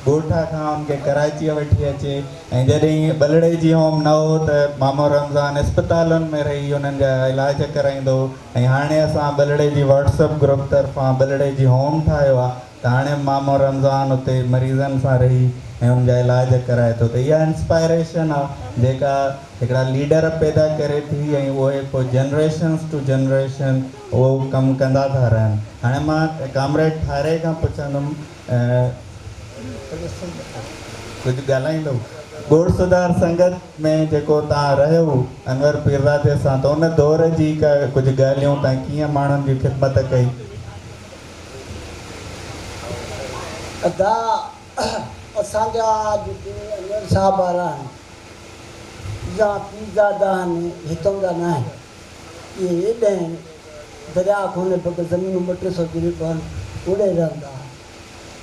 ڳوٺ کان ان کي ڪراچيء وٺي اچي ۽ جڏهن ٻلهڙيجي هوم نه هو ته مامو رمضان اسپتالن ۾ رهي انهن جا علاج ڪرائيندو هو ۽ هاڻي اسان ٻلهڙيجي واٽس اپ گروپ طرفان ٻلهڙيجي هوم ٺاهيو آ ته هاڻي به مامو رمضان اتي مريضن سان رهي ۽ انهن جا علاج ڪرائي ٿو ته اها انسپائريشن آ جيڪا هڪڙا ليڊر پيدا ڪري ٿي ۽ اهي پوء جنريشنز ٽو جنريشن اهو ڪم ڪندا ٿا رهن. هاڻي مان ڪامريڊ ٺاري کان پڇندم ڪجهه ڳالهائيندو. ڳوٺ سڌار سنگت ۾ جيڪو توهان رهيو انور پيرزادي سان ته ان دور جي ڪا ڪجهه ڳالهيون توهان ڪيئن ماڻهن جي خدمت ڪئي. ادا اسان جا جيڪي انور صاحب وارا آهن يا پيرزادا آهن هتون جا نه آهن. اهي هيڏانهن درياء کوني بغ زمينون ٻه ٽي سو جريب آهن اوڏي رهندا ها.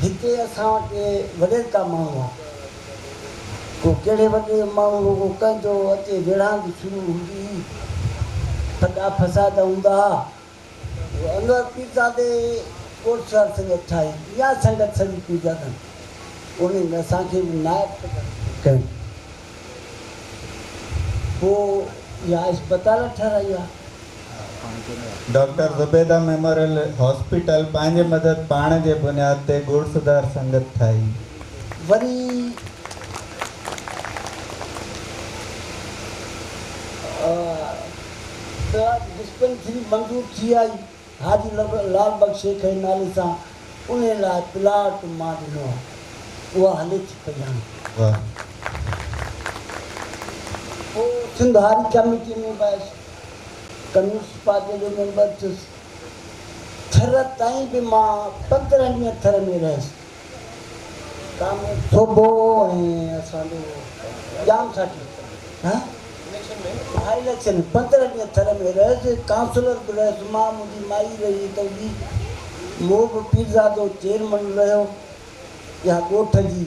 هتي اسان وٽ وڏيرڪا ماڻهو ها. ڪو ڪهڙي وڏي ماڻهو هو ڪو ڪنهن جو اچي ويڙهاند شروع هوندي هئي. ڦڏا فساد هوندا ها. انور پيرزادي ڳوٺ سر سنگت ٺاهي اها سنگت سڄي پيرزادن انهي ۾ اسان کي به نائب ڪيو پوء اها اسپتال ٺهرائي آ. ڊاڪٽر زبيده ميموريل هاسپيٽل پنهنجي مدد پاڻ جي بنياد تي ڳوٺ سڌار سنگت ٺاهي. وري ته ڊسپينسري منظور ٿي آئي، حاجي لال بخش شيخ جي نالي سان انهي لاء پلاٽ مان ڏنو آهي، اها هلي ٿي پئي هاڻي. پوء سنڌ هاري ڪميٽيء ۾ به آيس، ڪميونسٽ پارٽيء جو ميمبر ٿيس. ٿر تائين به مان 15 ڏينهن ٿر ۾ رهيس. ڪامريڊ سوڀو ۽ اسان جو ڄام ساقي ها اليڪشن ۾ 15 ڏينهن ٿر ۾ رهيس، ڪائونسلر به رهيس مان، منهنجي مائي رهي ته هئي، موب پيرزادو چيئرمن رهيو، اها ڳوٺ جي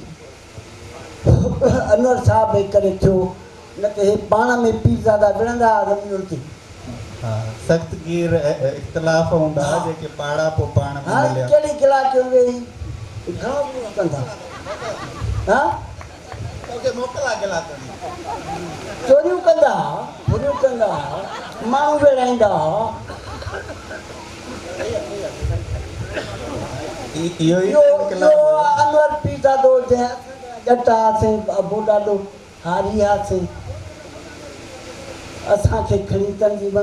انور صاحب جي ڪري ٿيو، نه ته هي پاڻ ۾ پيرزادا وڙهندا ها زمينن تي. ها سخت گير اختلاف هوندا ها جيڪي پاڙا پوء پاڻ ۾ هاڻي مليا. ڪهڙي گلا ڪيون ويهي گهڻو ڪجهه ڪندا ها. توکي موڪلا گلا ڪندي. چوريون ڪندا ها، ڦريون ڪندا ها، ماڻهو ويڙهائيندا ها. اهو ئي اهو ته انقلاب اهو هيو. انور پيرزادو جنهن اسان جا ڄٽ هئاسين، ابو ڏاڏو هاري هئاسين، اسان کي کڻي تنظيم ۾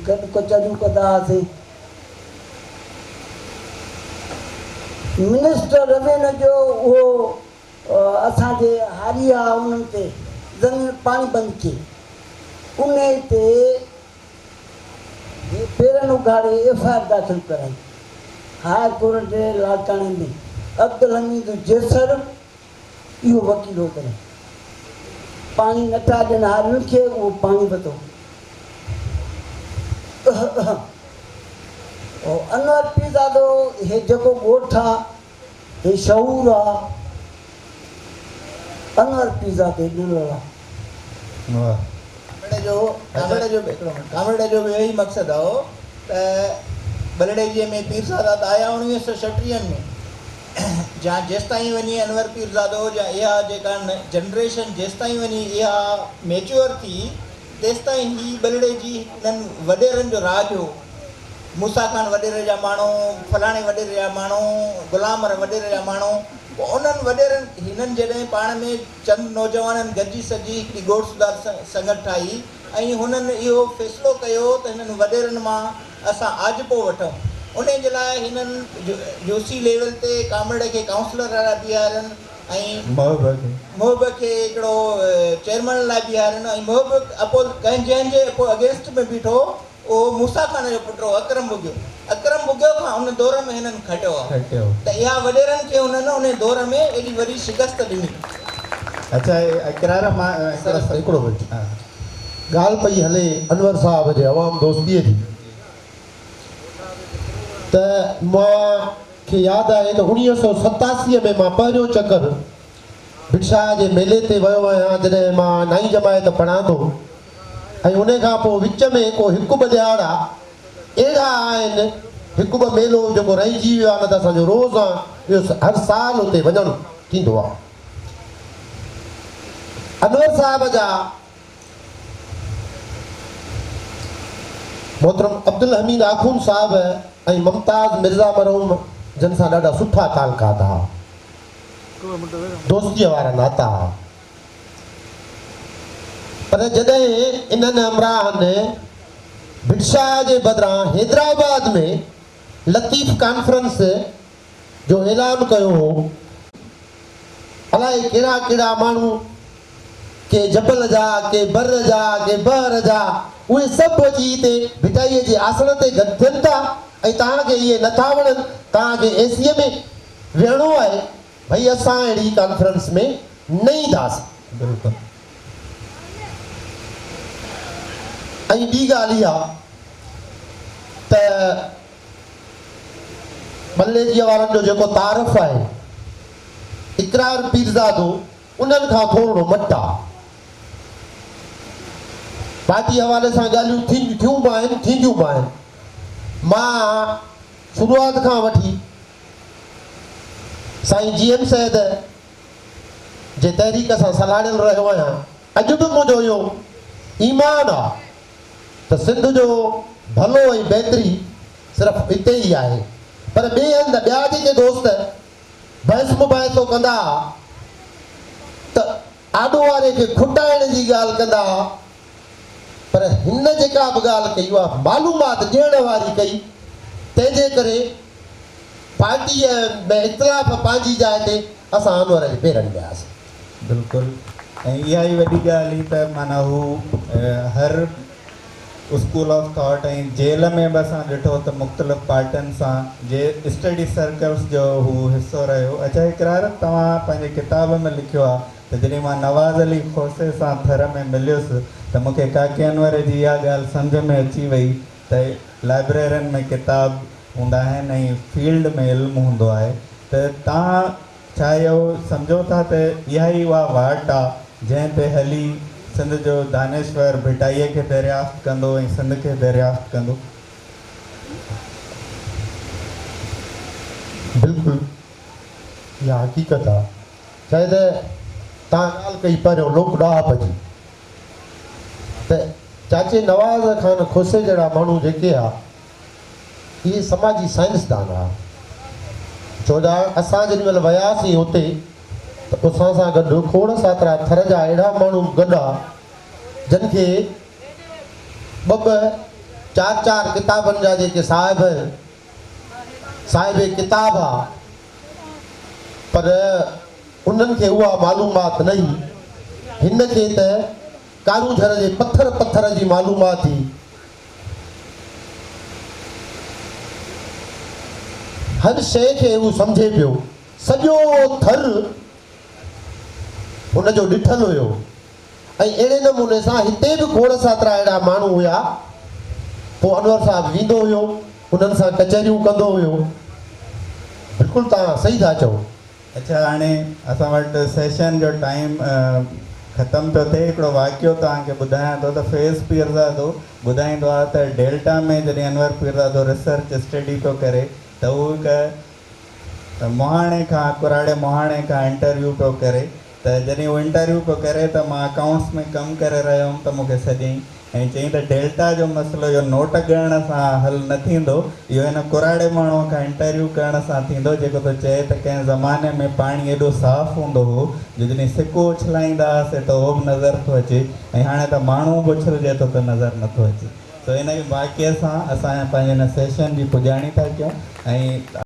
گڏ ڪچهريون ڪندا هئاسين. منسٽر روينيو جو اهو اسان جي هاري ها انهن تي زمين پاڻي بند ڪئي انهي تي هي پيرن اگهاڙي ايف I R داخل ڪرائي هاء ڪورٽ لاڙڪاڻي ۾ عبدالحميد جيسر اهو وڪيل هو تڏهن پاڻي نه پيا ڏين هارين کي اهو پاڻي وڌو انور پيرزادو هي جيڪو ڳوٺ آ هي شعور آ انور پيرزادي ڏنل آ. واھ. ڪامريڊ جو ڪامريڊ جو به هڪڙو منٽ ڪامريڊ جو به اهو ئي مقصد هو ته ٻلهڙيجيء ۾ پيرزادا ته آيا اڻويهه سو ڇٽيهن ۾ جا جيستائين وڃي انور پيرزادو جا اها جيڪا جنريشن جيستائين وڃي اها ميچوئر ٿي تيستائين هي ٻلهڙيجي انهن وڏيرن جو راڄ هو. موسيٰ خان وڏيري جا ماڻهو، فلاڻي وڏيري جا ماڻهو، غلام حر وڏيري جا ماڻهو، پوء انهن وڏيرن هنن جڏهن پاڻ ۾ چند نوجوانن گڏجي سڏجي هڪڙي ڳوٺ سڌار سنگت ٺاهي ۽ هنن اهو فيصلو ڪيو ته هنن وڏيرن مان اسان آجپو وٺون انهي جي لاء هنن يوسي ليول تي ڪامريڊ کي ڪائونسلر لاء بيهارين ۽ محب کي هڪڙو چيئرمين لاء بيهارين ۽ محب اپوز ڪنهن جنهن جي اگينسٽ ۾ بيٺو اهو موسيٰ خان جو پٽ هو اڪرم ٻگهيو. اڪرم ٻگهيو کان ان دور ۾ هنن کٽيو هو ته اها وڏيرن کي هنن انهي دور ۾ ايڏي وڏي شڪست ڏني. اڇا اقرار مان سر هڪڙو منٽ ڳالهه پئي هلي انور صاحب جي عوام دوستيء جي ته مان کي ياد آهي ته 1987 ۾ مان پهريون چڪر ڀٽ شاهه جي ميلي تي ويو آهيان جڏهن مان نائين جماعت پڙهان ٿو ۽ انهي کان پوء وچ ۾ ڪو هڪ ٻه ڏهاڙا اهڙا آهن هڪ ٻه ميلو جيڪو رهجي ويو آهي نه ته اسان جو روز اهو هر سال اتي وڃڻ ٿيندو آهي. انور صاحب جا محترم عبدالحميد آخوند صاحب ۽ ممتاز مرزا مرحوم جن سان ڏاڍا سٺا تعلقات ها. دوستيء وارا ناتا ها. پر جڏهن انهن همراهن ڀٽ شاهه جي بدران حيدرآباد ۾ لطيف ڪانفرنس جو اعلان ڪيو هو، الائي ڪهڙا ڪهڙا ماڻهو، ڪي جبل جا، ڪي بر جا، ڪي بحر جا، اهي سڀ اچي هتي ڀٽائيء جي آسڻ تي گڏ ٿين ٿا ۽ توهان کي اهي نٿا وڻن، توهان کي اي سيء ۾ ويهڻو آهي. ڀئي اسان اهڙي ڪانفرنس ۾ نه اينداسين. بلڪل. ۽ ٻي ڳالهه اها ته ٻليجيء وارن جو جيڪو تعارف آهي، اقرار پيرزادو انهن کان ٿورڙو مٽ آ. پارٽي حوالي سان ڳالهيون ٿيون به آهن، ٿينديون به آهن. مان شروعات کان وٺي سائين جي ايم سيد جي تحريڪ سان سلهاڙيل رهيو آهيان. اڄ به منهنجو اهو ايمان آ ته سنڌ جو ڀلو ۽ بهتري صرف اتي ئي آهي. پر ٻئي هنڌ ٻيا جيڪي دوست بحث مباحثو ڪندا ها ته آڏو واري کي کٽائڻ جي ڳالهه ڪندا ها پر هن جيڪا به ڳالهه ڪئي اها معلومات ڏيڻ واري ڪئي تنهن جي ڪري پارٽيء ۾ اختلاف پنهنجي جاء تي اسان انور جي پيرن ۾ آياسين. بلڪل ۽ اها ئي وڏي ڳالهه هئي ته معنيٰ هو هر اسڪول آف ٿاٽ ۽ جيل ۾ به اسان ڏٺو ته مختلف پارٽين سان جي اسٽڊي سرڪلز جو هو حصو رهيو. اڇا اقرار توهان پنهنجي ڪتاب ۾ لکيو آهي ته جڏهن مان نواز علي کوسي سان ٿر ۾ مليس ته مون کي ڪاڪي انور جي اها ڳالهه سمجهه ۾ اچي وئي ته لائبريرين ۾ ڪتاب هوندا آهن ۽ فيلڊ ۾ علم هوندو آهي ته توهان ڇا اهو سمجهو ٿا ته اها ئي اها واٽ آ جنهن تي هلي سنڌ جو دانشور ڀٽائيء کي دريافت ڪندو ۽ سنڌ کي دريافت ڪندو؟ بلڪل اها حقيقت آ. شايد توهان ڳالهه ڪئي پهريون لوڪ ڏاهپ جي ته چاچي نواز خان کوسي جهڙا ماڻهو جيڪي ها اهي سماجي سائنسدان ها. ڇو جا اسان جيڏي مهل وياسين اتي ته اسان سان گڏ کوڙ ساترا ٿر جا اهڙا ماڻهو به گڏ ها جن کي ٻه ٻه چار چار ڪتابن جا جيڪي صاحب صاحب ڪتاب ها پر انهن کي اها معلومات نه هئي. هن کي ته ڪارونجهر جي پٿر پٿر جي معلومات هئي. هر شيء کي هو سمجهي پيو. سڄو ٿر هن جو ڏٺل هيو ۽ اهڙي نموني سان هتي به کوڙ ساترا اهڙا ماڻهو هيا. پوء انور صاحب ويندو هيو، انهن سان ڪچهريون ڪندو هيو. بلڪل توهان صحيح ٿا چئو. اڇا هاڻي اسان وٽ سيشن جو ٽائيم ختم پيو ٿئي هڪڙو واقعو توهان کي ٻڌايان ٿو ته فيض پيرزادو ٻڌائيندو آهي ته ڊيلٽا ۾ جڏهن انور پيرزادو ريسرچ اسٽڊي پيو ڪري ته هو هڪ مهاڻي کان ڪراڙي مهاڻي کان انٽرويو پيو ڪري ته جڏهن هو انٽرويو پيو ڪري ته مان اڪائونٽس ۾ ڪم ڪري رهيو هوم ته مون کي سڏيائين ۽ چيائين ته ڊيلٽا جو مسئلو اهو نوٽ ڳڻڻ سان حل نه ٿيندو، اهو هن ڪراڙي ماڻهوء کان انٽرويو ڪرڻ سان ٿيندو جيڪو ٿو چئي ته ڪنهن زماني ۾ پاڻي ايڏو صاف هوندو هو جو جڏهن سڪو اڇلائيندا هئاسين ته اهو به نظر ٿو اچي ۽ هاڻي ته ماڻهو به اڇلجي ٿو ته نظر نه ٿو اچي. سو ان واقعي سان اسان پنهنجي هن سيشن جي پڄاڻي ٿا ڪيون ۽.